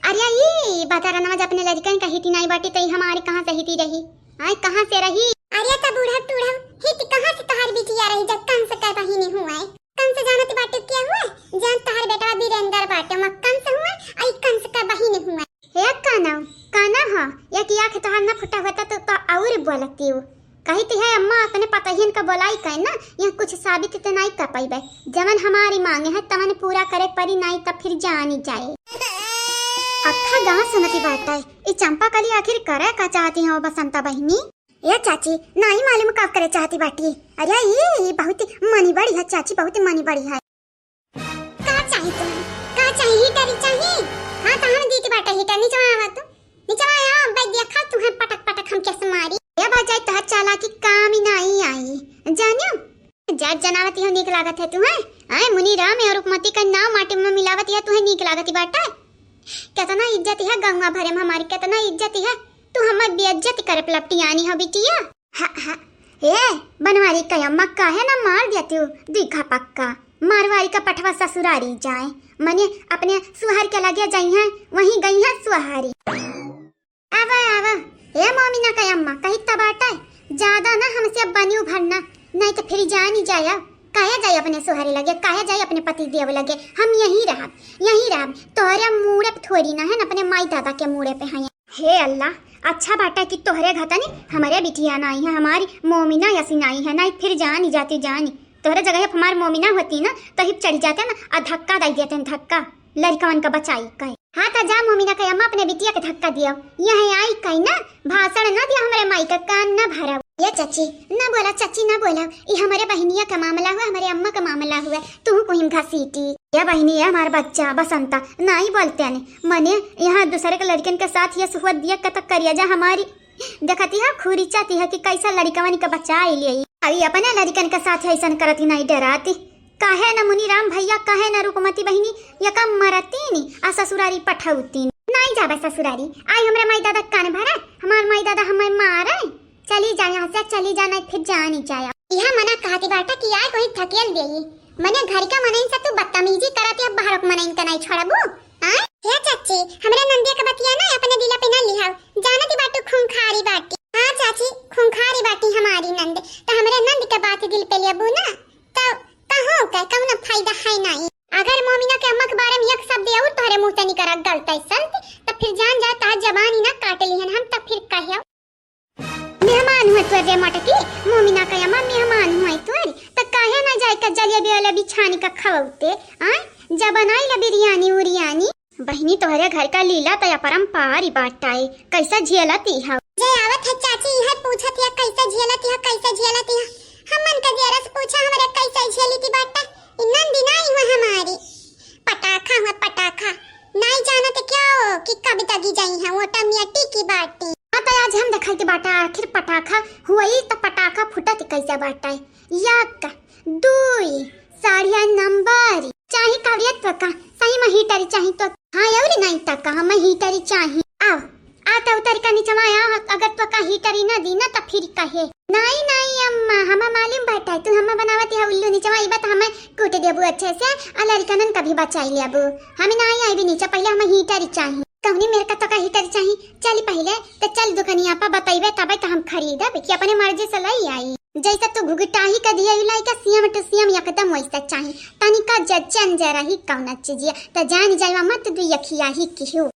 अरे ई बदरनवा जब अपने लड़कन का हिती नाई बाटी, त ई हमारी कहाँ से हिती रही? आय, कहाँ से रही? अरे त बूढ़ा टूढ़ा, हिती कहाँ से तोहार बिटिया रही, जब कंस का बहिनी हुआ है? कंस जानत बाटे क्या हुआ? जान तोहार बेटवा वीरेंद्र बाटे, वहाँ कंस हुआ, आई कंस का बहिनी हुआ। हे काना, काना हा, या कि आँख तोहार न फुटा होता तो का और बोलती हो? कही तो है अम्मा, अपने पतहियन का बोलाई कहे ना, यहाँ कुछ साबित तो नहीं कर पाइबे। जवन हमारी मांगे है तवन पूरा करे परी, नहीं तब फिर जानी जाए। अक्खा गाँव सुनती बाटे, ई चंपा कली आखिर करे का चाहती हो बसंता बहिनी? ए चाची, नहीं मालूम का करे चाहती बाटी। अरे ई, ई बहुत मनी बड़ी है चाची, बहुत मनी बड़ी है। का चाही तुम्हें? का चाही? हीटर ही चाही? हाँ, तो हम दीत बाटे हीटर। नीचे आवा तू, नीचे आवा, अब देखा तुम्हें पटक पटक हम कैसे मारी। ए भौजाई, तोहर चालाकी काम ही नहीं आई, जानियो। जट जनावती हो, नीक लागत है तुम्हें। आए मुनी राम और रुकमती का नाव माटी में मिलावती है, तुम्हें नीक लागती बाटे। कितना इज्जत है गौवा भरे में हमारी, कितना इज्जत है। तू हमार बेइज्जत करे पलपटी आनी हो बिटिया। हा, हा। ए, बनवारी का अम्मा काहे ना मार दिया तू, दिखा पक्का। मारवारी का पठवा ससुरारी जाए, मने अपने सुहर के लगे जाई है, वहीं गई है सुहारी। आवा, आवा। ए मोमिना का अम्मा, कही त बाटे, ज्यादा ना हमसे बनी उभरना, नहीं तो फिर जानी जाया। काहे जाई अपने सुहरे लगे, काहे जाई अपने पति देव लगे? हम यहीं रहब, यहीं रहब। तोहरे मूड़े पे थोड़ी ना है, अपने माई दादा के मूड़े पे है। हे अल्लाह, अच्छा बाटा कि तोहरे घतनी हमरे बिटिया ना आई है, हमारी मोमिना यसी ना आई है, नहीं फिर जानी जाती जानी। तोहरे जगह हमार मोमिना होती ना, तो ही चढ़ जाते ना, आ धक्का दे देते हैं, धक्का, लड़कवन का बचाई कहे। हाँ, तो जा मोमिना के अम्मा, अपने बिटिया के धक्का दियो। यह आई कहीं ना, भाषण ना दिया, हमरे माई का कान ना भरब। ये चाची, ना बोला चाची, ना बोला, ये हमारे बहनिया का मामला हुआ, हमारे अम्मा का मामला हुआ, तू कोई घसीटी। या बहनी, ये हमार बच्चा बसंता, नहीं बोलते ने, मने यहाँ दूसरे के लड़कन के साथ ये सुहत दिया कतक करिया जा हमारी। देखती है, खुरी चाहती है कि कैसा लड़कवन के बचाई ले। अभी अपने लड़कन के साथ ऐसन करती नहीं डराती। काहे न मुनीराम भैया, काहे न रुकमती बहिनी, ये काम मरती नी, आ ससुरारी पठौती नी। नहीं जाबे ससुरारी, आई हमरे माई दादा कान भरे, हमार माई दादा हमें मारे। चली जा यहाँ से, चली जा, नहीं फिर जानी जाया। यह मना कहती बाटा कि आए कोई धकेल देई। मने घर का मनइन से तू बदतमीजी करत या बाहर के मनइन का नहीं छोड़बू? आय? हे चाची, हमरे नंदिया के बतिया ना अपने दिला पे ना लिहाव। जानती बाटू खूंखारी बाटी। हाँ चाची, खूंखारी बाटी हमारी नंद। तो हमरे नंद के बात दिल पे लेबू ना, तो कहो के कौनो फायदा है नहीं। अगर मोमिना के अम्मा के बारे में एक शब्द और तोहरे मुंह से निकल गलत सलत, तो फिर जान जा तोहार जबान ही ना काट लिहन हम, तो फिर कहो। मेहमान हुआ तोरे मोटकी, मोमिना का अम्मा मेहमान हुआई तोरी, त काहे ना जाए का जलेबी वाला बिछानी का खवौते, आय? जब बनाई ला बिरयानी उरियानी। बहिनी, तोहरे घर का लीला त अपरंपार बाटै, कैसा झेलती हौ? जे आवत है चाची, इहे पूछत है, कैसा झेलती हौ, कैसा झेलती हौ? हमन का जेरस पूछा, हमरे कैसा झेलती बाटै? ई नंदी नाई हुआ हमारी। पटाखा हुआ पटाखा, नाई जानत क्या हो कि कब दगी जाई है, ओटा मियाटी की बाटी। हाँ, त आज हम देखाई के बाटा, आखिर पटाखा हुई त पटाखा फुटत कैसा बाटै? एक, दुई, साड़िया नंबर। चाही कावड़िया तो का, सही में हीटर चाही तो। हाँ, अउरी नाई त का, हम हीटर चाही। आओ, आ त उतर का नीचवा आ, अगर तो का हीटर ही ना दी ना त फिर कहे। नाई, नाई अम्मा, हमा मालूम बाटै, तू हमा बनावत है उल्लू नीचवा, ई बात हमें कूट देबू अच्छे से, आ लड़िकनन का भी बचाई लेबू। हमें नाई आई भी नीचे, पहले हमें हीटर ही चाही। कौनी मेर का तो का हीटर चाही, चल पहले, त चल दुकनिया पर बतैबे, तबे त हम खरीदब कि अपने मर्जी से लई आई। जैसा तू घुघटाही का दिया लाई का सेम टू सेम एकदम वैसा चाही। तनिका जचन जरा ही कौना चीजिया, त जान जाइवा मत दुई अखिया ही किहू।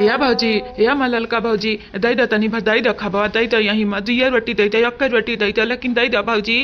या भौजी, या मा ललका भौजी, दई द तनी भर दई द खबवा, दई द यही मा दुइया रोटी दई द, एक रोटी दई द, लेकिन दई द भौजी।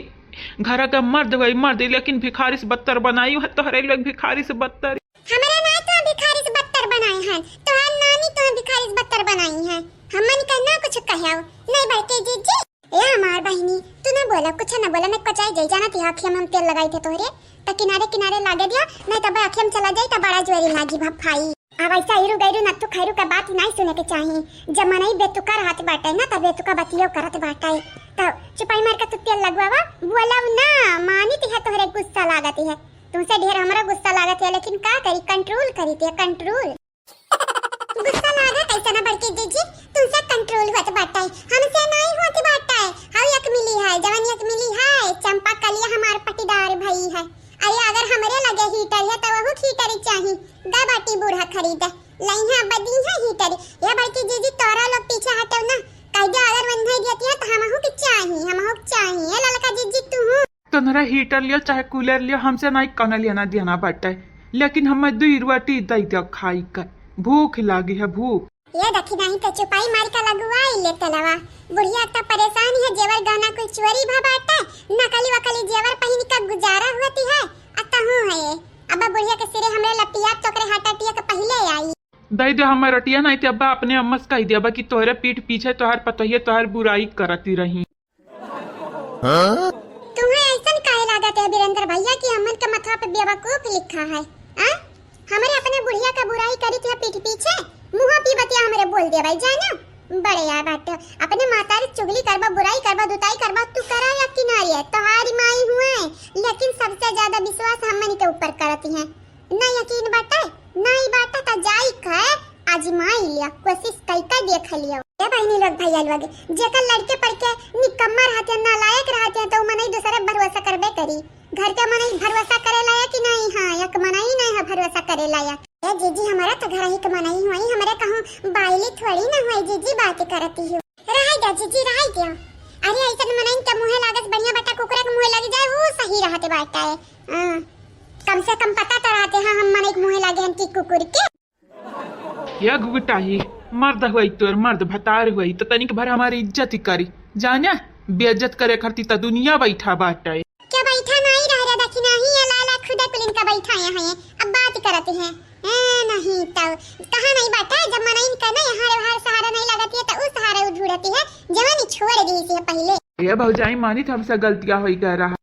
घर का मर्द हुई मर्द, लेकिन भिखारी से बदतर बनाई है तोहरे लोग, भिखारी से बदतर। हमरे नाई तो भिखारी से बदतर बनाए हैं, तोहार नानी तो भिखारी से बदतर बनाई है। हमन का ना कुछ कहो, नहीं बड़की जीजी। ए हमार बहिनी, तू ना बोला, कुछ ना बोला, नहीं कचाई जाई, जाना थी आँखिया में हम तेल लगाई थे तोहरे, त किनारे किनारे लागे दिया, नहीं तब आँखिया में चला जाई, त बड़ा जोरी लागी भफाई। अब ऐसा इरु गैरु नत्थु खैरु का बात नहीं सुने के चाही। जब मनई बेतुका रहत बाटै ना, त बेतुका बतियो करत बाटै। त चुपाई मार के तू तेल लगवावा, बोला ना, मानित है तोहरे गुस्सा लागत है। तुमसे ढेर हमरा गुस्सा लागत है, लेकिन का करी, कंट्रोल करी थे, कंट्रोल। गुस्सा लागे कैसे ना बड़की जीजी, तुमसे कंट्रोल होत बाटै, हमसे नहीं होत बाटै। हाउ एक मिली है, जवन एक मिली है, चंपा कलिया हमार पटीदार भई है। अरे अगर हमरे लगे हीटर है त वहू हीटर ही चाही। गा बाटी बूढ़ा खरीदे, लइहा बदी है हीटर। या बड़की जीजी तोरा लोग पीछे हटो ना, कह दे अगर मन नहीं देती है त हमहू के चाही, हमहू के चाही। ए ललका जीजी तू हूँ। तोहरा हीटर लियो चाहे कूलर लियो, हमसे नाई कौनो लेना देना बाटै, लेकिन हमें दुई रोटी दई दे खाई के, भूख लागी है, भूख। ये देखी नहीं तो चुपाई मार के लगुआई ले तलवा। बुढ़िया त परेशान है, जेवर गहना कुल चोरी भा बाटै, नकली वकली जेवर पहिन के गुजारा होती है, आ तहूँ है ये। अब बुढ़िया के सिरे हमरे लपिया तोकरे हार्ट अटैक पहिले आई। दई दे हमें रोटिया, नहीं ते अब्बा अपने अम्मा से कह दिया बा कि तोहरे पीठ पीछे तोहर पतोहिया तोहर बुराई करती रही। हाँ? तुम्हें ऐसन काहे लागत है बीरेंद्र भैया कि हमन के माथा पे बेवकूफ लिखा है? आ? हमरे अपने बुढ़िया का बुराई करी के पीठ पीछे मुँह पी बतिया हमरे बोल दे भाई जानो। बड़े यार बाटे, अपने मातारी चुगली करबा, बुराई करबा, दुताई करबा, तू करा या किनारी है, तोहारी माई हुए, लेकिन सबसे ज्यादा विश्वास हमन के ऊपर करती है। ना यकीन बाटे, ना ही बाटे त जाई के आजमाई लिया, कोशिश कई के देख लिया। ए बहिनी लोग, भैया लोग, जेकर लड़के पढ़ के निकम्मा रहते हैं, नालायक रहते हैं, तो मनई दूसरे भरोसा करबे करी। घर के मनई भरोसा करे लायक कि नहीं? हाँ, एक मनई नहीं है भरोसा करे लायक। ए जीजी, हमारा तो घर ही के मनई हुई, हमारे कहूँ बाइली थोड़ी ना हुई जीजी, बात करती हूँ। रहाई दे जीजी, रहाई दे। अरे ऐसन मनई के मुँहे लागत बढ़िया बाटा, कुकुरा के मुँहे लग जाए, वो सही रहते बाटा है। हाँ, कम से कम पता तो रहते हैं हम मनई के मुँहे लागे हन कि कुकुर के। या घुघटाही, मर्द हुई तोर, मर्द भतार हुई, त तनिक भर हमारी इज्जत ही करी। जाने, बेइज्जत करे खरती त दुनिया बैठा बाटे। क्या बैठा नहीं रह रहा, देखी नहीं, ये लाला खुदा कुलिन का बैठा यहाँ है, अब बात करते हैं। ए, नहीं तो, कहाँ नहीं बैठा, जब मनइन का नहीं, हमारे बाहर सहारा नहीं लगती है, तो उस सहारे उधूरती है, जवानी छोड़ दी इसे पहले। ये भौजाई मानी, हमसे गलतियाँ होई गए रहा।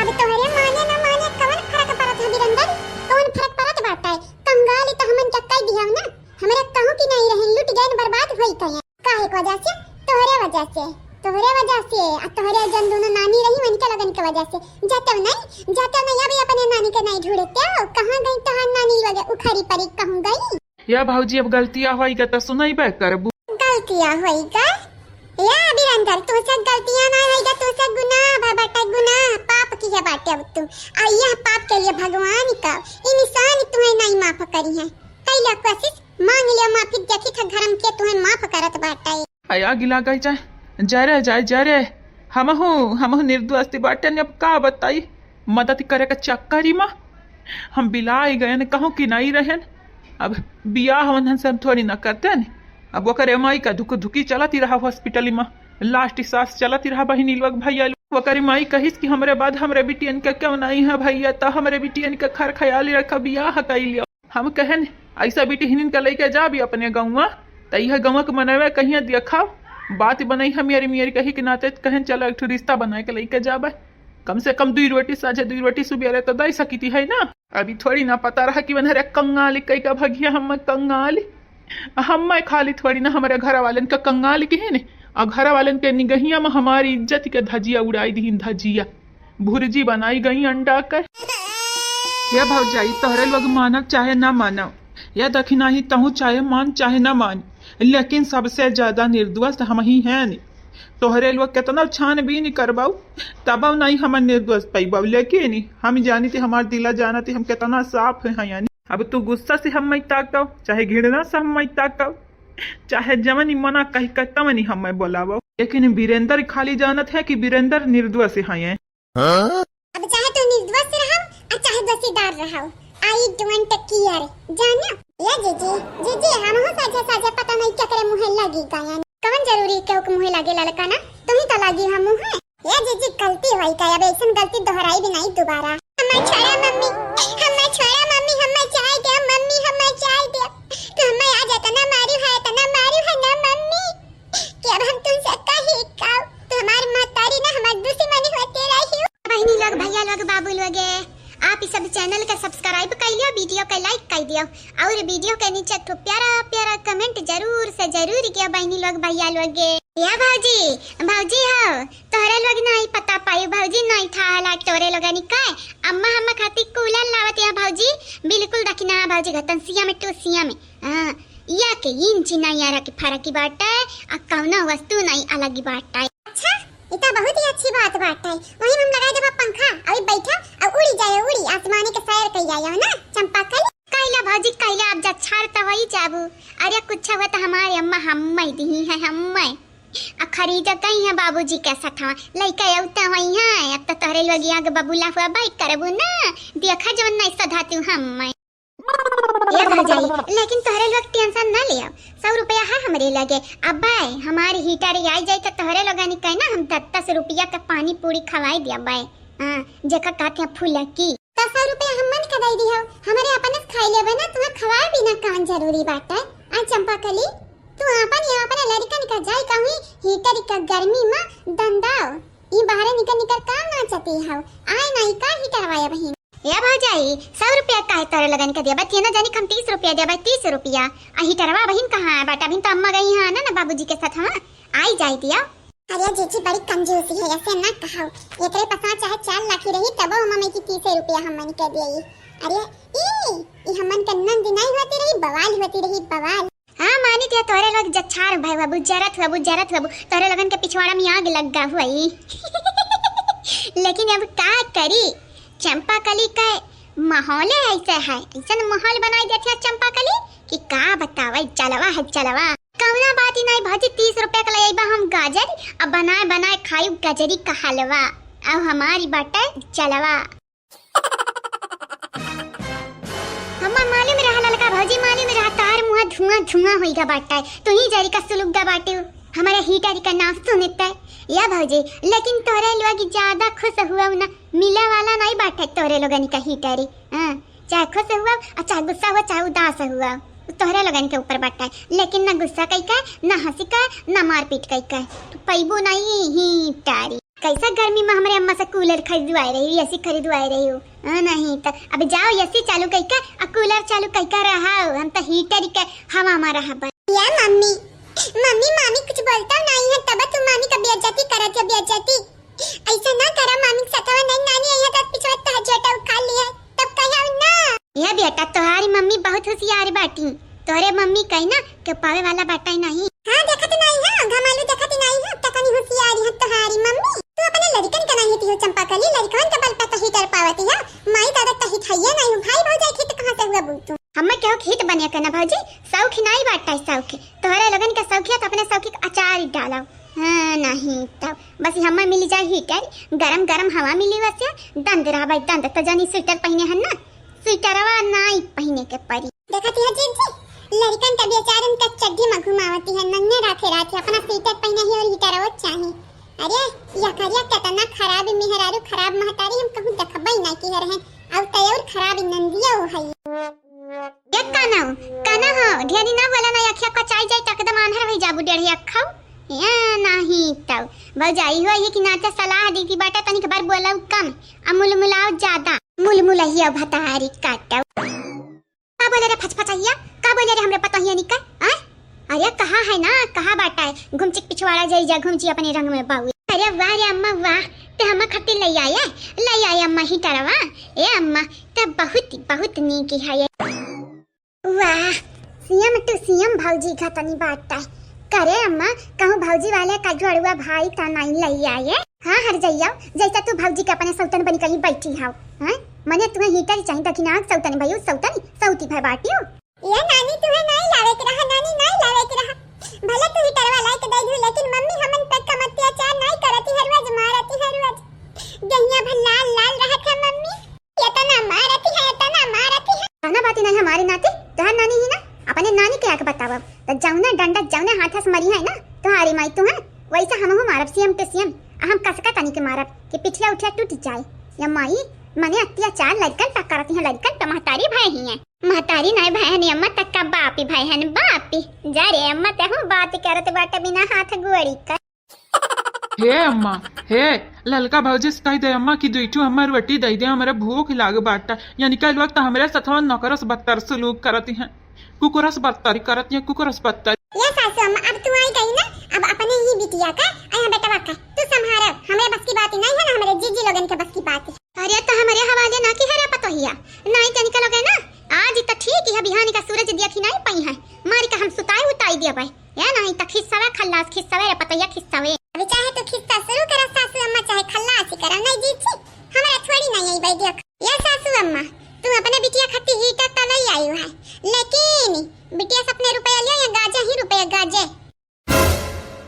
अब तोहरे माने न माने कवन फर्क पड़त है बिरंदर? कवन फर्क पड़त बाटे? कंगाल तो हमन के कई दिया ना, हमरे कहूँ की नहीं रही, लुट गए न बर्बाद होई गए। काहे के वजह से? तोहरे वजह से, तोहरे वजह से। आ तोहरे जन दोनों नानी रही उनके लगन के वजह से। जाते नहीं, जाते नहीं, अभी अपने नानी के नहीं ढूंढते हो, कहाँ गई तोहार नानी लगे उखरी परी कहूँ गई? या भौजी, अब गलतिया होई गए तो सुनैबे करबू। गलतिया होई गए? या बीरेंदर, तुमसे गलतियां ना होई गए, तुमसे गुनाह बा, बाटे गुनाह, पाप किहे बाटे अब तू। आ यह पाप के लिए भगवान का इंसान तुम्हें नहीं माफ करी है। कैला कोशिश, मांग लिया माफी, देखी था घर में के तुम्हें माफ करत बाटे। आया गिला गई जाए, जा रे, जाए, जा रे। हमहू, हमहू निर्दोष बाटे, अब का बताई? मदद करे के चक्करी मा हम बिलाई गए न, कहूँ कि नहीं रहन। अब बियाह वंधन से हम थोड़ी न करते न, अब ओकरे माई का धुक धुकी चलत ही रहा hospital मा, last सांस चलत ही रहा बहिनी लोग भैया लोग। ओकरे माई कहिस कि हमरे बाद हमरे बिटियन के क्यों नहीं है भैया, त हमरे बिटियन के खर ख्याल रख, बियाह कइ लियो। हम कहन, ऐसा बिटिहनिन के लइके जाबी अपने गौवा, त यह गौवा के मनवे कहिया देखब, बात बनई हम मेरी मेरी कही के नाते कहन, चलो एक ठो रिश्ता बनाए के लइके जाबे। कम से कम दुई रोटी साझे, दुई रोटी सुबेरे तो दे सकिती है ना। अभी थोड़ी ना पता रहा कि वनहरे कंगाली कई का भगिया, हम कंगाली, हम खाली थोड़ी ना हमरे घर वालन का कंगाली की है ने, और घर वालन के निगहिया में हमारी इज्जत के धजिया उड़ाई दीन, धजिया भुर्जी बनाई गई अंडा के। हे भौजाई, तोहरे लोग मानव चाहे ना मानव, या दखिनाही तहु चाहे मान चाहे ना मान, लेकिन सबसे ज्यादा निर्दोष हम ही हैं। तोहरे लोग केतना छानबीन करबऊ, तबऊ नहीं हम निर्दोष पइबऊ, लेकिन हम जानी थी, हमार दिला जाना थी, हम केतना साफ हैं यानी। अब तू गुस्सा से हम मई ताकव, चाहे घृणा से हम मई ताकव, चाहे जवनी मना कही कर तवनी हम मई बोलावव, लेकिन वीरेंद्र खाली जानत है कि वीरेंद्र निर्दोष हैं। अब चाहे तू निर्दोष रहव, आ चाहे दोषीदार रहव, I don't care, जाना? या जीजी, जीजी, हमहू साझे साझे पता नहीं केकरे मुँहे लागी गयन। कवन जरूरी केहू के मुँहे लागे ललका ना, तुही तो लागी हम मुँहे। या जीजी, गलती होई का, अब ऐसन गलती दोहराई भी नहीं दोबारा। हमें छोड़ा मम्मी, हमें छोड़ा मम्मी, हमें जाए दे मम्मी, हमें जाए दे। तो हमें आज इतना मारू है, इतना मारू है ना मम्मी, कि अब हम तुमसे कही का, तो हमार महतारी ना हमार दुश्मनी होते रही। बहिनी लोग, भैया लोग, बाबू लोगे, आप ई सब channel के subscribe कर लियो, video के like कर दियो और video के नीचे एक ठो प्यारा प्यारा comment जरूर से जरूर किया बहिनी लोग, भैया लोगे। या भौजी, भौजी हो, तोहरे लोग नहीं पता पाई भौजी, नहीं था हालात तोहरे लोगन का। अम्मा हम्मा खातिर cooler लावत या भौजी, बिल्कुल दखिना भौजी घतन सिया में टू सिया में। हाँ, या के इंच नहीं आ रहा कि फरक ही बाटे, आ कौनो वस्तु नहीं अलग ही बाटे। अच्छा, ई त बहुत ही अच्छी बात बाटे। वही हम लगा देबा पंखा, अभी बैठा और उड़ी जाए, उड़ी आसमानी के सैर कई आयो ना चंपा कली। कैला भौजी कैला, अब जच्छार त वही जाबू। अरे कुछ हुआ त हमारे अम्मा हम्मे दिही है, हम्मे। आ खरीद गई है बाबूजी के सथवा, लइका अउते हुई है। अब त तोहरे लोगिया के बबूला हुआ बाई करबू ना, देखा जवन नहीं सधाती हम्मे। ए भौजाई, लेकिन तोहरे लोग tension ना लियो, सौ रुपया है हमरे लगे। अब्बे, हमार heater आई जाई त तोहरे लोगन के ना हम दस दस रुपया के पानी पूरी खवाई दिया अब्बे। हाँ, जेका कहते हैं फुलकी। त सौ रुपया हमन के दे दियो, हमरे अपने से खाई लेबे ना, तुम्हें खवाए बिना कौन जरूरी बाटे? आ चंपा कली, तू आपन या अपने लड़कन का जाई कहूँ heater का गर्मी में दंदाओ। ई बाहरे निकर निकर काम नाचती हौ। आए ना ई का heater वाया बहिन। ए भौजाई, सौ रुपया काहे तोरे लगन के देबा? तीन जनी के हम तीस रुपया देबा, तीस रुपया। आ heater वा बहिन कहाँ है बाटा? अभी तो अम्मा गई है ना, ना बाबूजी के साथ, हाँ? आई जाई दिया। अरे जीजी बड़ी कंजूसी है, ऐसे ना कहो। एकरे पसा चाहे चार लाख ही रही तबो हम में की तीस रुपया हमन के देई। अरे ई, ई हमन के नंद नहीं होती रही, बवाल होती रही, बवाल। हाँ, मानी थे तोहरे लोग जच्छार भाई बाबू, जरत बाबू, जरत बाबू, तोहरे लोगन के पिछवाड़ा में आग लग गा हुई। लेकिन अब का करी, चंपा कली का माहौले ऐसे है, ऐसन माहौल बनाई देते हैं चंपा कली कि का बतावे, जलवा है जलवा। कौना बात ही नहीं भौजी, तीस रुपया के ले अइबा हम गाजर, अब बनाए बनाए खाई गजरी का हलवा, अब हमारी बाटे जलवा। हम्मा मालूम रहा ललका भौजी, मालूम रहा तार मुँह धुआं धुआं होई गा बाटा है। तू ही जरी का सुलुक गा बाटे हो, हमारे heater का नाम सुनते। या भौजी, लेकिन तोरे लोग ज्यादा खुश हुआ ना, मिले वाला नहीं बाटे तोरे लोगन का heater। हाँ, चाहे खुश हुआ और चाहे गुस्सा हुआ, चाहे उदास हुआ, तोहरे लोगन के ऊपर बाटा है। लेकिन ना गुस्सा कई का, ना हंसी का, ना मारपीट कई का, तू पैबो नहीं heater। कैसा गर्मी में हमरे अम्मा से cooler खरीदवाए रही, AC खरीदवाए रही हो? हाँ, नहीं तो अब जाओ AC चालू कई का, आ cooler चालू कई का रहा हो, हम तो heater के हवा में रहा बस। या मम्मी, मम्मी, मामी कुछ बोलता नहीं है, तब तू मामी का बेइज्जती करत है, बेइज्जती। ऐसा ना करा, मामी के सथवा नहीं, नानी आई है तो पिछवा तह झोटा उखाड़ लिया, तब कहा ना। या बेटा, तोहारी मम्मी बहुत होशियार बाटी, तोहरे मम्मी कही ना के पावे वाला बाटा ही नहीं। हाँ, देखत नाई है, घमालू देखत नाई है, कितनी होशियारी है तोहारी मम्मी। तू अपने लड़कन के नहीं हितियो चंपा कली, लड़कन के बल पे तो heater पावती है। माई दादा तो हित है ये नहीं, भाई भौजाई हित कहाँ से हुआ बू तू? हमें केहू के हित बने के ना भौजी, शौक ही नहीं बाटा है शौक। तोहरे लोगन के शौक है तो अपने शौक के अचार ही डालो। हाँ, नहीं तो बस हमें मिल जाए heater, गरम गरम हवा मिली वैसे, दंद रहबे दंद, तो जानी sweater पहने हन ना, sweaterवा नहीं पहने के परी। देखत है जीजी, लड़कन का बेचारन का चड्डी में घुमावती है, नन्हे राखे राखे अपना स्वेटर पहने ही और हीटरवा चाही। अरे, या करिया केतना खराब मेहरारू, खराब महतारी, हम कहूँ देखबे ना की हर हैं, और तय और खराब नंदिया वो है। ए कानऊ, काना हो, ढेरी ना बोला ना, अखिया कचाई जाई त एकदम आन्हर होई जाबू डेढ़ अखऊ। ए नाही तऊ, भौजाई हो ये कि नाते सलाह दी कि बाटा तनिक बार बोलाऊ कम, आ मुलमुलाओ ज्यादा। मुलमुलहिया भतारी काटऊ। का बोले रे फचफचहिया? का बोले रे हमरे पतोहिया निका? आय? अरे कहा है ना, कहा बाटा है? घुमचिक पिछवाड़ा जरी जा, घुमची अपने रंग में बाऊ। अरे वाह रे अम्मा वाह, ते हम्मा खातिर लई आए, लई आए अम्मा हीटरवा। ए अम्मा, ते बहुत, बहुत नीक है ये। वाह, सीएम टू सीएम भौजी का तनी बाटा है। करे अम्मा, कहूँ भौजी वाले का जोड़ुआ भाई त नहीं लई आए? हाँ हर जइयो, जैसा तू भौजी के अपने सौतन बनी कहीं बैठी हौ। हाँ? मने तुम्हें हीटर चाहिए, दखिनाक सौतन भइयो, सौतन, सौती भय बाटियो। ये नानी तुम्हें नहीं लावे के रहा, नानी नहीं लावे के रहा। भले तू हीटरवा लाई के दे दू, लेकिन मम्मी हमन पे कम अत्याचार नहीं करती, हर रोज मारती, हर रोज। दहिया भर लाल लाल रहत है मम्मी। इतना मारती है, इतना मारती है। कहना बात ही नहीं हमारी नाती, तोहार नानी ही ना, अपने नानी के आके बतावब। तो जौने डंडा, जौने हाथ से मरी है ना, तोहारी माई तू है, वैसे हमहू मारब, सीएम टू सीएम। आ हम कसका तनी के मारब कि पिठिया उठिया टूट जाए। या माई, मने अत्याचार लड़कन पे करती है, लड़कन पे महतारी भय ही है। महतारी नहीं भय है, अम्मा तक का बापी भय है, बापी। जा रे अम्मा, ते हूँ बात करत बाटे बिना हाथ गोड़ी का। हे अम्मा, हे ललका भौजी से कह दे अम्मा कि दुई ठो हमार रोटी दे दे, हमरा भूख लाग बाटा। यानी कल वक्त हमरे सथवा नौकरस बदतर सलूक करती हैं, कुकुरस बदतरी करती हैं, कुकुरस बदतरी। ये सासू अम्मा, अब तू आई गई ना, अब अपने ही बिटिया का, आ यहाँ बेटवा का, तू संभारो। हमरे बस की बात ही नहीं है ना, हमरे जीजी लोगन के बस की बात है। अरे तो हमरे हवाले ना की हरे पतोहिया, नहीं तनिका लोगे ना, आज तो ठीक ही है, बिहानी का सूरज देखी नहीं पाई है, मारी का हम सुताई उताई दिया भाई। ए नहीं त खिस्सवे खल्लास खिस्सवे रे पतैया खिस्सवे। अभी चाहे तू खिस्सा शुरू करा सासू अम्मा, चाहे खल्लासी करा, नहीं जीत छी, हमरा थोड़ी नहीं आई भाई देख। ए सासू अम्मा, तू अपने बिटिया खातिर हीटर त लई आई है, लेकिन बिटिया से अपने रुपया लियो या गाजे ही रुपया गाजे।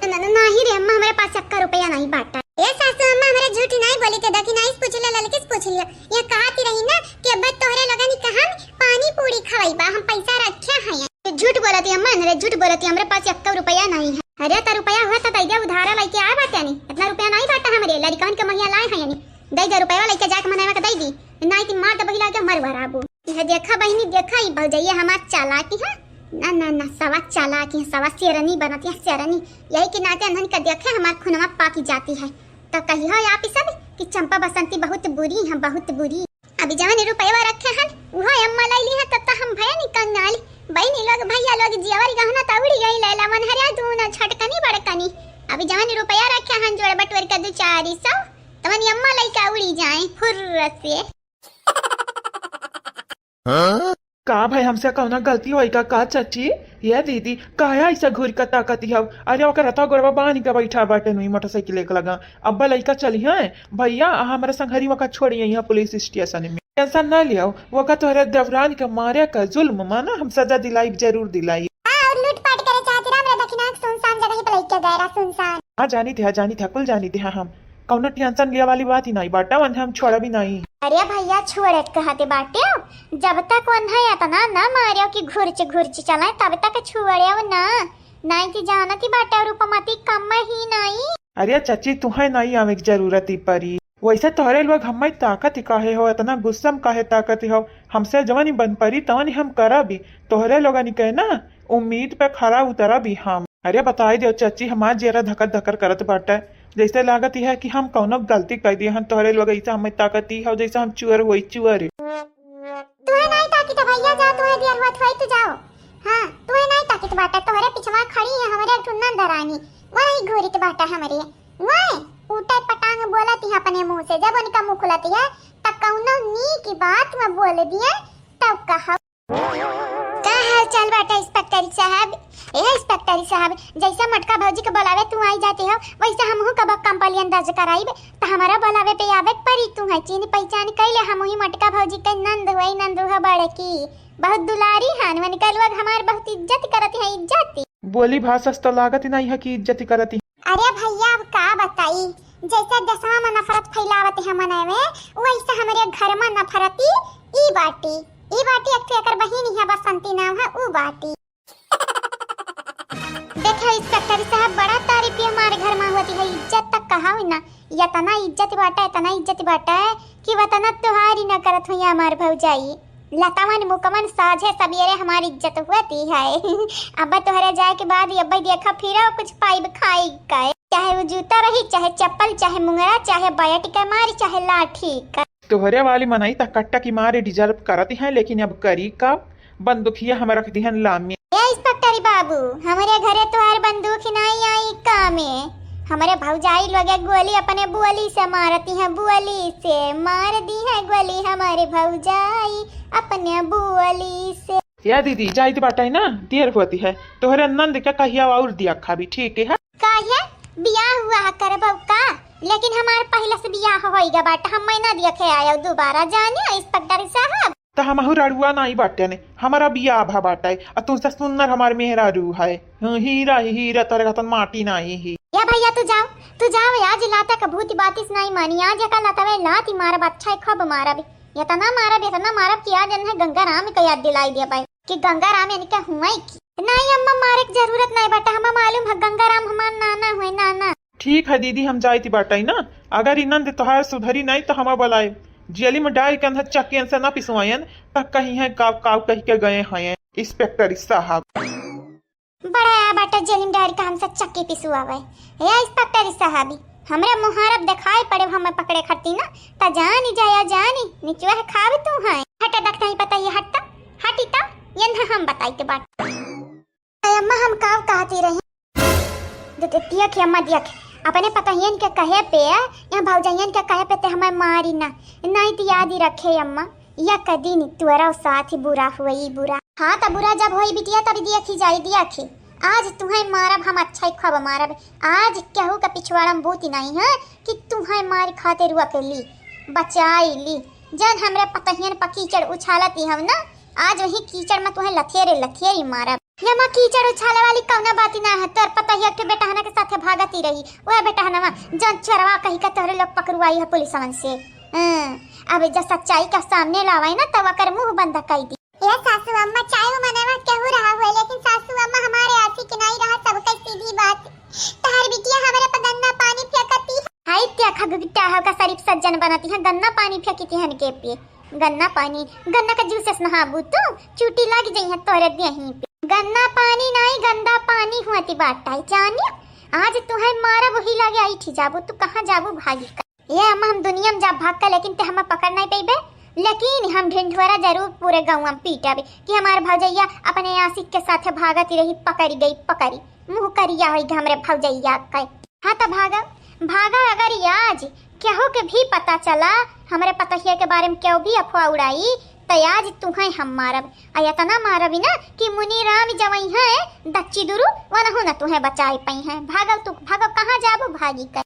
न, न, नहीं रे अम्मा, हमरे पास एक्का रुपया नहीं बाटा। ए सासू अम्मा, हमरे झूठ नहीं बोली थे, दखिनाई से पूछ लियो, ललकी से पूछ लियो। ये कहती रही ना कि अब तोहरे लगन का हम पानी पूरी खवाई बा, हम पैसा रखे हैं। तू झूठ बोलती अम्मा, अरे झूठ बोलती, हमरे पास एक्को रुपया नहीं है। अरे त रुपया हुआ त दे दे, उधारा लेके आए बाटे यानी, इतना रुपया नहीं बाटा हमरे, लड़कन के महिया लाए हैं यानी, दे दे रुपया लेके जाके मनवा के दे दी, नहीं ती मार दे बहिला के मर वराबू। यह देखा बहिनी, देखा ई भौजैया हमार चालाकी है, ना ना ना, सवा चालाकी है, सवा शेरनी बनती है शेरनी, यही के नाते अनहन का देखे हमार खुनवा पाकी जाती है। तो कही हो आप ही सब कि चंपा बसंती बहुत बुरी है, बहुत बुरी। अभी जवन रुपयवा रखे हन, उहो अम्मा लई ली है, तब तो हम भया नहीं कंगाल। बहिनी लोग, भैया लोग, जेवर गहना त उड़ी गई, लैला मनहरिया दूनो छोटकनी बड़कनी। अभी जवन रुपया रखे हन, जोड़ बटोर के दू चार सौ, तवन अम्मा लई के उड़ी जाए फुर्र से। का भाई, हमसे कौनो गलती होई का, का चाची? ये दीदी, काहे ऐसा घूर के ताकती हव? अरे, ओकर हथवा गोड़वा बांध के बैठा बाटे नुई मोटरसाइकिल एक लगा। अब्बा लइका चली हैं, भैया, आ हमरा संग हरी वका छोड़ी यहाँ पुलिस स्टेशन में। टेंशन ना लियो, वका तोहरे देवरान के मारे का जुल्म माना, हम सजा दिलाई, जरूर दिलाई। हाँ, और लूटपाट करे चाहती रहा, हमरा दखिनाक सुनसान जगह पे लइके गए रहा, सुनसान। हाँ, जानी थे, हाँ, जानी थे, कुल जानी थे, हाँ, हम कौनो टेंशन लिया वाली बात ही नहीं बाटा, वन हम छोड़ा भी नहीं। अरे भैया, छोड़त कहते बाटे, जब तक वन है इतना ना मारे कि घुरच घुरच चले, तब तक छोड़े ना। नहीं कि जानती बाटे, रूपमती कम ही नहीं। अरे चाची, तुहे नहीं आवे की जरूरत ही परी। वैसे तोहरे लोग हमें ताकत ही काहे हो, इतना गुस्सा में काहे ताकत ही हो? हमसे जवन ही बन परी, तवन ही हम करबी। तोहरे लोगन के ना उम्मीद पे खरा उतरबी हम। अरे बताई दो चाची, हमार जेरा धकर धकर करत बाटे, जैसे लागत ही है कि हम कौनो गलती कर दिए हन। तोहरे लोग ऐसे हमें ताकत ही हो, जैसे हम चुअर होई चुअर। तुहे नहीं ताकित भैया, जाओ, तुहे देर हुआ, थोड़ी तू जाओ। हाँ, तुहे नहीं ताकित बाटा, तोहरे पिछवा खड़ी है हमरे एक ठो नंद रानी, वही घूरित बाटा हमरे, वही उठे पटांग बोलत ही अपने मुंह से। जब उनका मुंह खुलत है, त कौनो नीक बात में बोल दिए, तब कहा। का हाल चाल बाटा इंस्पेक्टर साहब? ए इंस्पेक्टर साहब, जैसे मटका भौजी के बोलावे तू आई जाते हो, वैसे हमहू कब कंप्लेन दर्ज कराइब, त हमारा बोलावे पे आवे के परी। तू है चीन पहचान कैले, हम ही मटका भौजी के नंद हुई, नंद हुआ बड़की, बहुत दुलारी हन, वनकर लोग हमार बहुत इज्जत करत है, इज्जत। बोली भाषा से तो लागत ही नहीं है कि इज्जत करत ही। अरे भैया, अब का बताई, जैसे देशवा में नफरत फैलावत है मने में, वैसे हमरे घर में नफरती ई बाटी, ई बाटी एक ठो एकर बहिन है, बसंती नाम है, ऊ बाटी। अरे साहब, बड़ा तारीफ ये हमारे घर मा होती है, इज्जत तक कहा हुई ना, इतना इज्जत बाटे, इतना इज्जत बाटे कि वतना तुहारी न करत हुई हमार भौजाई। लतावन मुकमन साझे सबेरे हमारी इज्जत होती है। अब तोहरे जाए के बाद अब देखा फिर कुछ पाइब खाई का, चाहे वो जूता रही, चाहे चप्पल, चाहे मुंगरा, चाहे बैट के मारी, चाहे लाठी का। तोहरे वाली मनई त कट्टा की मारे deserve करत हैं, लेकिन अब करी का? बंदूकिया हम रख दिहन लामे। ए इंस्पेक्टर बाबू, हमरे घरे तोहार बंदूक नाई आई कामे। हमरे भौजाई लोगे गोली अपने बोली से मारती हैं, बोली से मार दी है गोली हमरे भौजाई अपने बोली से। या दीदी, जाइत बाटे ना, देर होती है। तोहरे नंद के कहिया और दिया खाबी, ठीक है? काहे? बियाह हुआ है करबो का? लेकिन हमार पहले से बियाह होइगा बाटे, हम मैं ना देखे आयो दोबारा, जाने इंस्पेक्टर साहब। त हमहू रड़ुआ नाई बाटे ने, हमारा बियाह भा बाटे, आ तुमसे सुन्नर हमार मेहरारू है। हूँ, हीरा ही हीरा, तोरे खातन माटी नाई ही। या भैया तू जाओ, तू जाओ, आज लाता का भूत बातिस नाई मानी, आज एका लाता वे लाती मारब, अच्छा है खूब मारब, इतना मारब, इतना मारब कि आज इन्हें गंगा राम के याद दिलाई दिया भाई कि गंगा राम इनके हुए की। नाई अम्मा, मारे की जरूरत नाई बाटे, हमें मालूम है गंगा राम हमार नाना हुए, नाना। ठीक है दीदी, हम जाइत बाटे ना, अगर ई नंद तोहार सुधरी नाई तो हमें बुलाए, जेली में डाल के अंदर चक्कियन से ना पिसवायन, त कहीं है काव काव कह के गए हैं इंस्पेक्टर साहब। बड़ा बाटे जेल में डाल के हमसे चक्की पिसवावे। ए इंस्पेक्टर साहबी, हमरे मुहारब दिखाई पड़े हमें पकड़े खरती ना, त जानी जाया जानी, निचवा है खाब तू है। हटे दखता ही पता ये हटता, हटी त, ये ना हम बताई के बाट। ए अम्मा, हम काव कहती रही? दे-, दे-, देख अम्मा, देख, अपने पतहियन के कहे पे, या भौजैयन के कहे पे ते हमें मारी ना, नहीं त याद ही रखे अम्मा, या कदी नी तोरा साथ ही बुरा हुई बुरा। हाँ, त बुरा जब होई बिटिया, तब देखी जाई, देखी। आज तुहें मारब हम, अच्छा ही खूब मारब। आज केहू के पिछवाड़ा में बूती नहीं है कि तुहें मार खातिर रोक ली, बचाई ली। जन हमरे पतहियन पर कीचड़ उछालती हम ना, आज वही कीचड़ में तुहें लथेरे लथेरी मारब। ये माँ, कीचड़ उछाले वाली कौनो बात ना है। तोर पतहिया के बेटहना के साथे भागती रही, वह बेटहनवा जौन चोरवा कही के तोहरे लोग पकड़वाई है पुलिसवन से। हम्म, अब जब सच्चाई का सामने लावे ना, तब ओकर मुंह बंद कर दी। ए सासू अम्मा, चाहे वो मनवा केहू रहा हुए, लेकिन सासू अम्मा हमारे आशिक नहीं रहा, सबके सीधी बात। तहार बिटिया हमरे पर गंदा पानी फेंकती है। हाय, त्या खा गुगिट्टा हो का शरीफ सज्जन बनती है, गंदा पानी फेंकती है इनके पे। गन्ना पानी, गन्ना का जूस से नहाबू तू, चूटी लग जइहे तोरे देही पे। गन्ना पानी नाई, गंदा पानी हुआती बाटा है, जानिया। आज तुहें मारब वही लगे आई थी जाबू, तू कहाँ जाबू भागी का? ये अम्मा, हम दुनिया में जा भाग का, लेकिन ते हमें पकड़ नहीं पइबे। लेकिन हम ढिंढोरा जरूर पूरे गाँव में पीटब कि हमार भौजैया अपने आशिक के साथ भागती रही, पकड़ी गई, पकड़ी, मुँह करिया होई हमरे भौजैया के। हाँ त भागब, भागब, अगर आज केहू के भी पता चला, हमरे पतहिया के बारे में केहू भी अफवाह उड़ाई, त आज तुहें हम मारब। आ इतना मारब ना कि मुनि राम जवई हैं दच्ची दुरु, वनहु न तुहें बचाई पइहें। भागब तू, भागब, कहाँ जाबू भागी कर।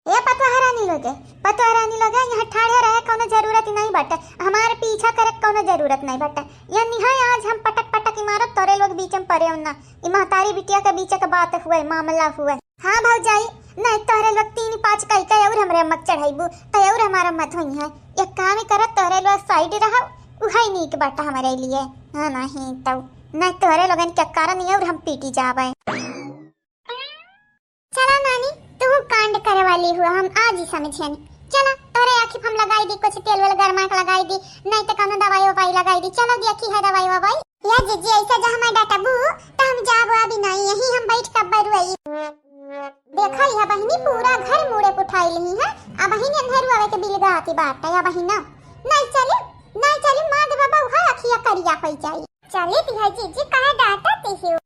ए पतोहरानी लोगे, पतोहरानी लोगे, यहाँ ठाढ़े रहे कौनो जरूरत ही नहीं बाटे, हमारे पीछा करे कौनो जरूरत नहीं बाटे। या निहाय आज हम पटक पटक ही मारब, तोरे लोग बीच में पड़े हो ना। ई महतारी बिटिया के बीच के बात हुए, मामला हुए। हाँ भौजाई, नहीं तोहरे लोग तीन पाँच कई के और हमरे अम्मा के चढ़ाइबू, तो और हमारा मत होई है। एक काम ही करत, तोहरे लोग side रहो, उहई नीक बाटा हमरे लिए। हाँ, नहीं तो, नहीं तोहरे लोगन के कारण ही और हम पीटी जाबे। चला नानी, तू कांड करे वाली हुआ, हम आज ही समझेन। चला, तोरे आँखी हम लगाई दी, कुछ तेल वेल गरमा के लगाई दी, नहीं तो कौनो दवाई ववाई लगाई दी। चलो देखी है दवाई ववाई। या जीजी, ऐसे जो हमें डटबू, तो हम जाब अभी नहीं, यहीं हम बैठ के बरुआई। देखा लिहा बहिनी, पूरा घर मुड़े उठाई लिही है। अब बहिनी अंधेर आवे के बिलगा आती बात है, या बहिना। नहीं चली, नहीं चली, माँ दे बाबा उहा अखिया करिया होई जाई। चली दिया जीजी, काहे डांटत ही हो?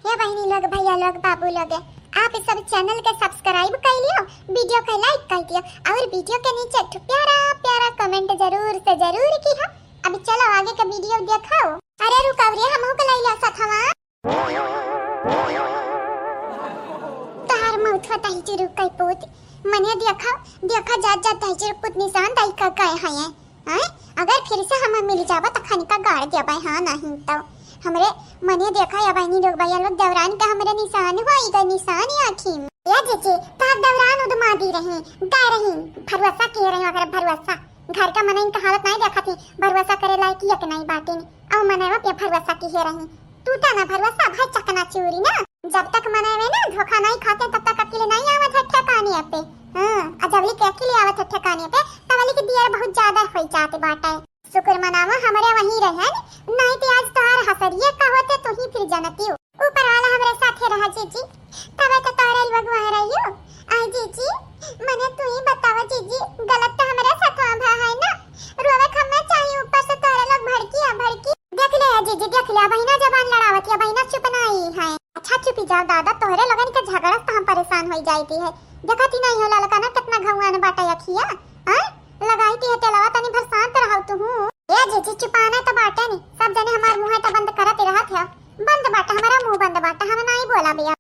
हे बहिनी लोग, भैया लोग, बाबू लोग, आप सब channel के subscribe कर लियो, video के like कर दियो और video के नीचे एक ठो प्यारा प्यारा comment जरूर से जरूर की हो। अब चलो आगे का video देखाओ। अरे रुकाओ रे, हमहू के लैला सथवा। तहार मौत होता ही चुरुक कई पूत। मने देखा, देखा जात जात ही चुरुक पूत निशान दाई का गए हैं। हैं? अगर फिर से हमें मिल जावा त खनिका गाड़ देबे, हाँ नहीं तो। हमरे मने देखा या बहनी लोग, भैया लोग, दौरान के हमरे निशान होई गए, निशान आँखी में। या जीजी, तार दौरान उदमा दी रही, गा रही, भरोसा किए रही, अगर भरोसा। घर का मनइन का हालत नहीं देखा थी, भरोसा करे लायक एक नहीं बाटिन। और मनवा पे भरोसा किए रही, टूटा ना भरोसा, भाई चकना चूरी ना। जब तक मनई में ना धोखा नहीं खाते, तब तक अकेले नहीं आवत है ठेकाने पे। हाँ, आ जब ले के अकेले आवत है ठेकाने पे, तब ले के दियर बहुत ज्यादा होई जाते बाटे। शुक्र मनावा हमरे वहीं रहन, नहीं तो आज तोहार हसरिये का होते, तू ही फिर जनती हो। ऊपर वाला हमरे साथे रहा जीजी, तबे तो तोहरे लोग वहाँ रहियो। आई जीजी, मने तू ही बतावा जीजी, गलत तो हमरे साथ भा है ना? रोवे खम्मे चाहिए, ऊपर से तोहरे लोग भड़की आ भड़की। देख ले है जीजी, देख ले, अबहिना जबान लड़ावत है, अबहिना चुप नहीं है। अच्छा चुपी जाओ दादा, तोहरे लोगन के झगड़ा से तो हम परेशान होई जाती है। देखत ही नहीं हो ललका ना कितना घउआन बाटे अखिया, हाँ? लगाई ती है तेलवा, तनी भर शांत रहो तू। ए जीजी चुपाना तो बाटे नी, सब जने हमार मुँह तो बंद करत ही रहत है। बंद बाटे, हमारा मुँह बंद बाटे, हम नहीं बोला बिया।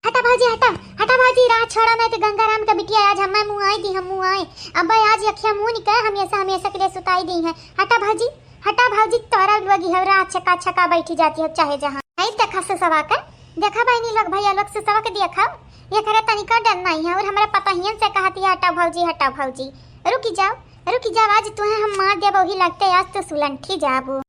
हटा भौजी, हटा, हटा भौजी, राह छोड़ा, नहीं तो गंगाराम का बिटिया आज हमें मुँह आई दी, हम मुँह आई। अब आज अखिया मुँह निकाय हमेशा, हमेशा के लिए सुताई दी है। हटा भौजी, हटा भौजी, तोरा लोग ही हो, राह छका छका बैठी जाती हो चाहे जहाँ। नहीं देखा सुसवा कर, देखा बहनी लोग, भैया लोग सुसवा के देखा, ये करे तनिका डर नहीं है। और हमारे पतोहियन से कहती है, हटा भौजी, हटा भौजी, रुकी जाओ, रुकी जाओ, आज तुम्हें हम मार देबो ही लगते, आज तो सुलंठी जाबो।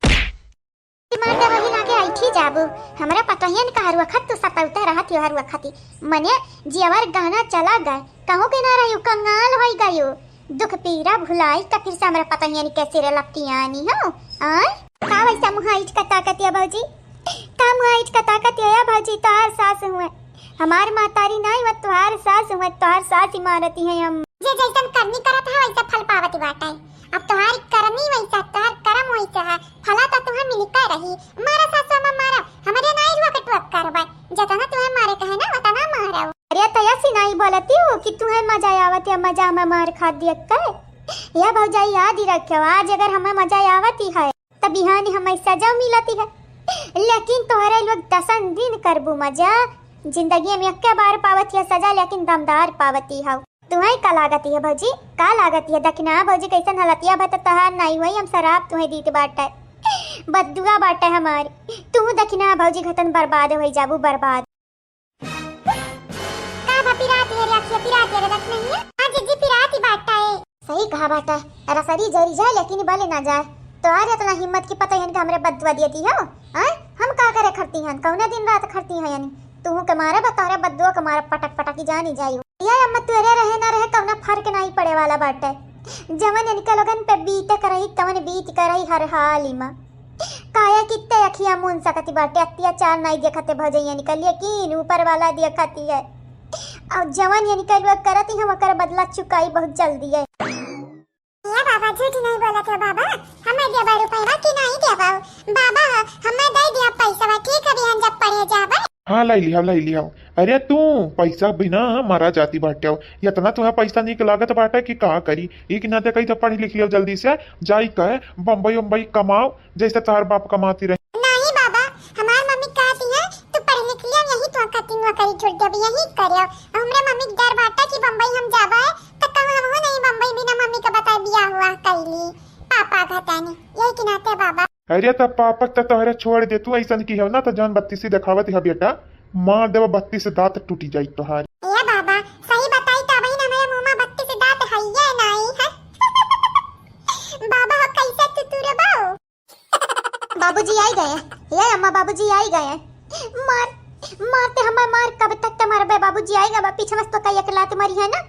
मार देबो ही लागे ऐठी जाबू। हमरा पतोहियन का हर वखत तू सतौते रहत हो, हर वखत ही। मने जेवर गहना चला गए, कहूँ के ना रही, कंगाल होई गयो। दुख पीरा भुलाई त फिर से हमरा पतोहियन के सिरे लपटियानी हो। आय? का वैसा मुँह ऐठ का ताकत या भौजी? का मुँह ऐठ का ताकत या भौजी? तोहार सास हुए, हमार महतारी नाई, वो तोहार सास हुए, तोहार सास ही मारती है हम। जे जैसन करनी करत है, वैसा फल पावत बाटे। अब तोहार करनी वैसा, तोहार करम वैसा है, फला तो तुम्हें मिलता रही। मारा सासू अम्मा मारा, हमरे नाई रुआ के टुअक करबा। जतना तुम्हें मारे कहे ना, वतना मारो। अरे तो ऐसी नाई बोलती हो कि तुम्हें मजा आवत या मजा में मार खा दिया कर। या भौजाई याद ही रखो, आज अगर हमें मजा आवती है, त बिहानी हमें सजा मिलती है। लेकिन तोहरे लोग दसन दिन करबू मजा, जिंदगी में एक बार पावती है सजा, लेकिन दमदार पावती हो। तुम्हें का लागती है भौजी, का लागती है दखिना? भौजी कैसन हलतिया बा, त तोहार नाई हुई, हम शराब तुम्हें दीत बाटे, बददुआ बाटे हमारी। तू दखिना भौजी घतन बर्बाद हो जाबू, बर्बाद। का बा पिराती है रे अखिया, पिराती है रे दखिना? हाँ जीजी पिराती बाटे। सही कहा बाटे, रसरी जरी जाए लेकिन बले ना जाए। तोहार इतना हिम्मत की पता है कि हमरे बददुआ देती हो? हाँ? हम का करे खरती हन, कौने दिन रात खरती है यानी? तू के मारे बा, तोहरे बददुआ के मारे पटक पटक ही जानी जाई। या अम्मा तोरे रहे ना रहे कौना फर्क नाई पड़े वाला बाटे। जवन इनका लोगन पे बीते करही तवन बीत करही हर हाल में। काहे कि ते अखिया मून सकती बाटे, अत्याचार नाई देखते भौजैया इनका, लेकिन ऊपर वाला देखती है। और जवन इनका लोग करती हम ओकर बदला चुकाई बहुत जल्दी है। ए बाबा, झूठ नहीं बोलत हो बाबा, हमें देबा रुपया कि नहीं देबा? बाबा, हमें दे दिया पैसा, ठीक है, बिहान जब पढ़े जाबा। हाँ, लाई लिया, लाई लिया। अरे तू पैसा बिना मरा जाती बाटे हो, इतना तुम्हें पैसा निक लागत बाटे कि का करी? एक ना ते कही तो पढ़ लिख लियो जल्दी से, जाई कहे बम्बई उम्बई कमाओ, जैसे तोहार बाप कमाती रहे। नहीं बाबा, हमार मम्मी कहती है, "तू पढ़ लिख लिया, यही तो कटिंग नौकरी छोड़ दे, अब यही करे।" और हमरे मम्मी के डर बाटा कि बम्बई हम जाबे, तो कहूँ हमहू नहीं बम्बई बिना मम्मी के बताए बियाह हुआ कैली। पापा घटानी, यही के नाते बाबा। अरे तब पापा त तोहरे छोड़ दे, तू ऐसन की हो ना, तो जौन बत्तीसी देखावत है बेटा, मार देबा बत्तीस दांत टूटी जाई तोहार। ए बाबा, सही बताई तो अबहिन हमरे मुंह में बत्तीस दांत हइये नाई है। बाबा हो कैसे तू तुरबो? बाबूजी आई गए। ए अम्मा, बाबूजी आई गए। मार, मारते हमार मार, कब तक ते मारबे? बाबूजी आई गए, पीछे मस्त तो कई एक लात मारी है ना।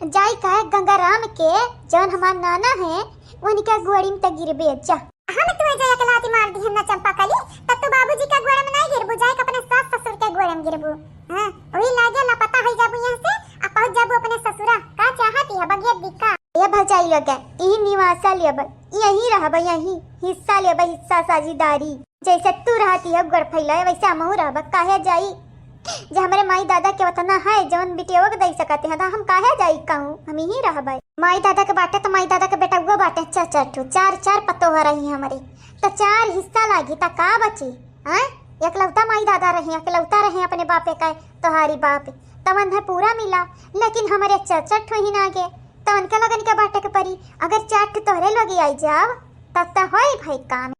जाई कहे गंगाराम के, जौन हमार नाना है, उनके गोड़ी में ते गिरबे जा। हम तुम्हें जो एक लात मार दी है ना चंपा कली, तब तो बाबूजी का गोड़ में नहीं गिरबू, जाए के अपने सास ससुर के गोड़ में गिरबू। हाँ, वही लागे लापता हो जाबू यहाँ से, आ पहुँच जाबू अपने ससुरा। का चाहती है बगैर दिक्का? ए भौजाई लोग, ई निवासा लेब, यहीं रहब, यहीं हिस्सा लेब, हिस्सा साझेदारी। जैसे तू रहती है गोड़ फैलाए, वैसे हमहू रहब। काहे जाई? जे हमरे माई दादा के वतना है, जौन बिटियवा के दे सकते हैं, तो हम काहे जाई कहूँ? हम यहीं रहब। माई दादा के बाटे तो माई दादा के बेटउआ बाटे, चार चार ठो, चार चार पतोह रही हमरे, तो चार हिस्सा लागी, त का बची? हाँ, एकलौता माई दादा रही, एकलौता रहे अपने बापे का, तोहारी बाप, तवन है पूरा मिला, लेकिन हमरे चार चार ठो ही ना गे। तो उनके लोगन के बांटे के परी। अगर चार ठो तोहरे लोग आई जाव, तब तो होई भाई काम।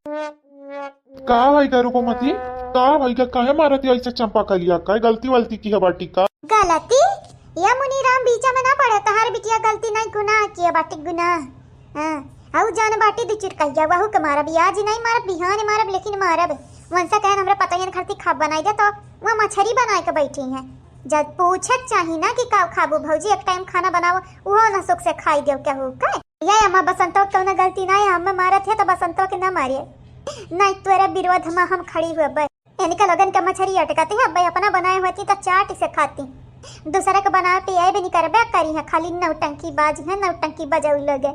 का भाई का रूपमती, का भाई का काहे मारत है ऐसे चंपा कलिया? का गलती वलती की है बाटी का? गलती? या मुनीराम बीच में ना पड़े, तोहार बिटिया गलती नहीं, गुनाह की है बाटी, गुनाह। हाँ, आऊ जान बाटी दू चुटकैया, वहू के मारब, आज नहीं मारब, बिहान मारब, लेकिन मारब। उनसे कहन हमरे पतोहियन खरती खाब बनाई दे, तो वह मछरी बनाए के बैठी हैं। जब पूछे के चाही ना कि का खाबू भौजी, एक टाइम खाना बनाओ, उहो न सुख से खाई देव केहू के। ये अम्मा, बसंतो के कौनो गलती ना है, हमें मारत है तो बसंतो के ना मारिए, नहीं तोरे विरोध में हम खड़ी हुए बे। इनके लोगन के मछरी अटकती है, भाई अपना बनाए होती तो चाट से खाती। दूसरे के बनाए पियाए भी नहीं करबे करी है, खाली नौटंकी बाज है, नौटंकी बजाऊ लोगे।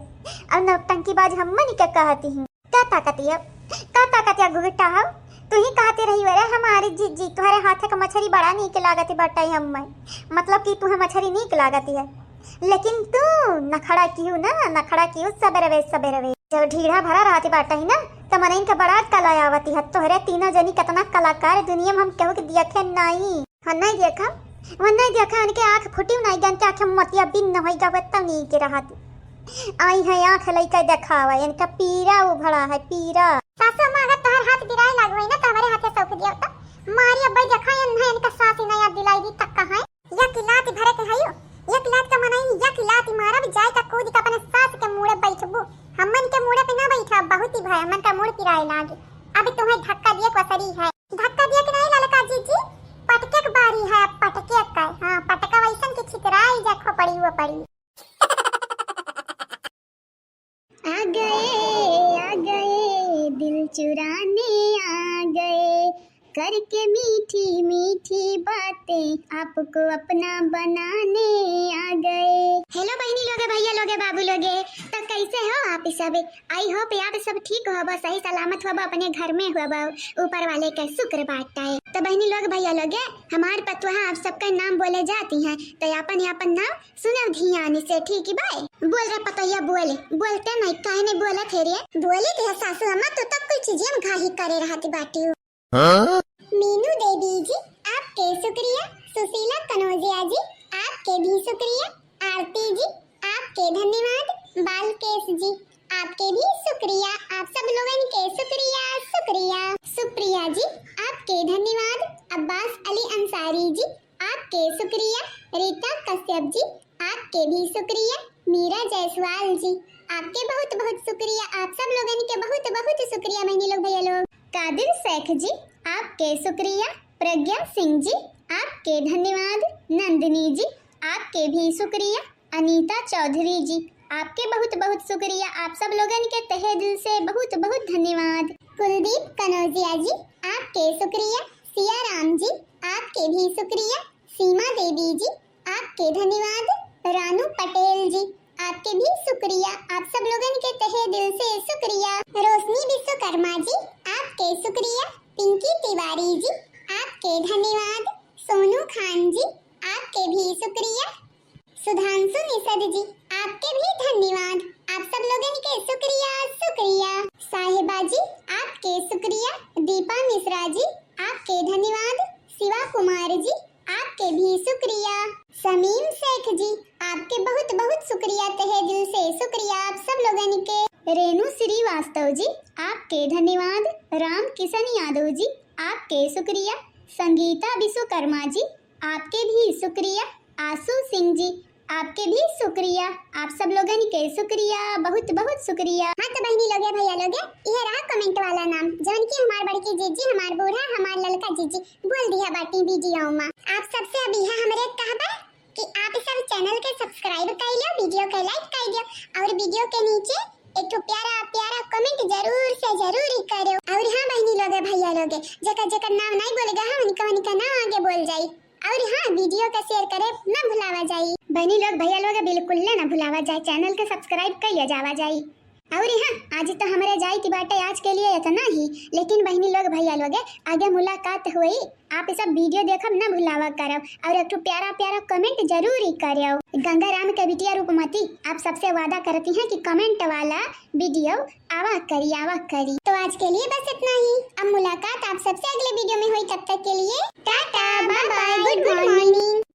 और नौटंकी बाज हम मन के कहती हूँ। का ताकतिया, का ताकतिया घुघटा हो? तू ही कहते रही, "अरे हमारी जीजी, तुम्हारे हाथे का मछरी बड़ा नीक लागत बाटे हम्मे।" मतलब कि तुम्हें मछरी नीक लागती है, लेकिन तू नखड़ा किहू ना, नखड़ा किहू सबेरवे सबेरवे। जब ढीढ़ा भरा रहती बाटे ही ना, तो मनइन के बड़ा कला आवती है। तोहरे तीनों जनी कितना कलाकार दुनिया में हम केहू के देखे नाई। हम नहीं देखा, हम नहीं देखा, इनके आँख फूटी नहीं, जानते आँख में मोतिया बिन न होई गवे तब नीक रहती। आई है आँख लइका देखावा, इनका पीरा उभड़ा है, पीरा। सासू अम्मा, अगर तोहर हाथ बिराए लागवे ना, तो हमारे हाथे सौंप दियो तो। मारी अब्बई देखा, ये नहीं इनका सास ही ना याद दिलाई दी तक कहाँ है। या किलाती भरे के हयो, या किलात का मनाई, या किलाती मारब, जाए का कूद के अपने सास के मूड़े बैठबू। हमन के मूड़े पे ना बैठा, बहुत ही भाई, हमन का मूड़ पिराए लागे। अभी तुम्हें धक्का दिए के वसरी है। धक्का दिए के नहीं ललका जीजी, पटके के बारी है, पटके का। हाँ, पटका वैसन के छितराई जा खोपड़ी वो पड़ी। आ गए, आ गए, दिल चुराने आ गए, करके मीठी मीठी बातें आपको अपना बनाने आ गए। Hello बहिनी लोगे, भैया लोगे, बाबू लोगे, तो कैसे हो आप सब? I hope आप सब ठीक होबो, सही सलामत होबो, अपने घर में होबो, ऊपर वाले के शुक्र बाटे। तो बहिनी लोग, भैया लोगे, हमार पतोहा आप सबका नाम बोले जाती हैं, तो आपन आपन नाम सुनब ध्यान से, ठीक बाय? बोल रे पतोहिया, बोल। बोलते नहीं, काहे नहीं बोलत है रे? बोली थे सासू अम्मा, तू तब कुल चीजें में घाही करे रहती बाटी। हाँ? मीनू देवी जी, आपके शुक्रिया। सुशीला कनौजिया जी, आपके भी शुक्रिया। आरती जी, आपके धन्यवाद। बालकेश जी, आपके भी शुक्रिया। आप सब लोगन के शुक्रिया, शुक्रिया। सुप्रिया जी, आपके धन्यवाद। अब्बास अली अंसारी जी, आपके शुक्रिया। रीता कश्यप जी, आपके भी शुक्रिया। मीरा जायसवाल जी, आपके बहुत बहुत शुक्रिया। आप सब लोगन के बहुत बहुत शुक्रिया बहनी लोग, भैया लोग। कादिर शेख जी, आपके शुक्रिया। प्रज्ञा सिंह जी, आपके धन्यवाद। नंदिनी जी, आपके भी शुक्रिया। अनीता चौधरी जी, आपके बहुत बहुत शुक्रिया। आप सब लोगन के तहे दिल से बहुत बहुत धन्यवाद। कुलदीप कनौजिया जी, आपके शुक्रिया। सिया राम जी, आपके भी शुक्रिया। सीमा देवी जी, आपके धन्यवाद। रानू पटेल जी, आपके भी शुक्रिया। आप सब लोगन के तहे दिल से शुक्रिया। रोशनी विश्वकर्मा जी, आपके शुक्रिया। पिंकी तिवारी जी, आपके धन्यवाद। सोनू खान जी, आपके भी शुक्रिया। सुधांशु निषद जी, आपके भी धन्यवाद। आप सब लोगन के शुक्रिया, शुक्रिया। साहिबा जी, आपके शुक्रिया। दीपा मिश्रा जी, आपके धन्यवाद। शिवा कुमार जी, आपके भी शुक्रिया। समीम शेख जी, आपके बहुत बहुत शुक्रिया, तहे दिल से शुक्रिया आप सब लोगन के। रेणु श्रीवास्तव जी, आपके धन्यवाद। राम किशन यादव जी, आपके शुक्रिया। संगीता विश्वकर्मा जी, आपके भी शुक्रिया। आशु सिंह जी, आपके भी शुक्रिया। आप सब लोगन के शुक्रिया, बहुत बहुत शुक्रिया। हाँ तो बहनी लोगे, भैया लोगे, यह रहा comment वाला नाम, जौन की हमार बड़की जीजी, हमार बूढ़ा, हमार ललका जीजी बोल दिया बाटी video में। आप सबसे अब यह हमरे कहबा कि आप सब channel के subscribe कर लियो, video के like कर दियो और video के नीचे एक ठो प्यारा प्यारा comment जरूर से जरूर ही करो। और हाँ बहनी लोगे, भैया लोगे, जेकर जेकर नाम नहीं बोले गा, उनका उनका नाम आगे बोल जाई। और हाँ, video का share करे ना भुलावा जाई। बहनी लोग, भैया लोग, बिल्कुल ना भुलावा जाए, channel के subscribe कइले जावा जाई। और हाँ, आज तो हमरे जाए की बाटे आज के लिए इतना ही, लेकिन बहनी लोग, भैया लोग, आगे मुलाकात हुई। आप सब video देखब ना भुलावा करब और एक ठो प्यारा प्यारा comment जरूर ही करब। गंगा राम के बिटिया रूपमती आप सबसे वादा करती हैं कि comment वाला video आवा करी, आवा करी। तो आज के लिए बस इतना ही। अब मुलाकात आप सबसे अगले video में हुई, तब तक के लिए टाटा, bye bye, good morning।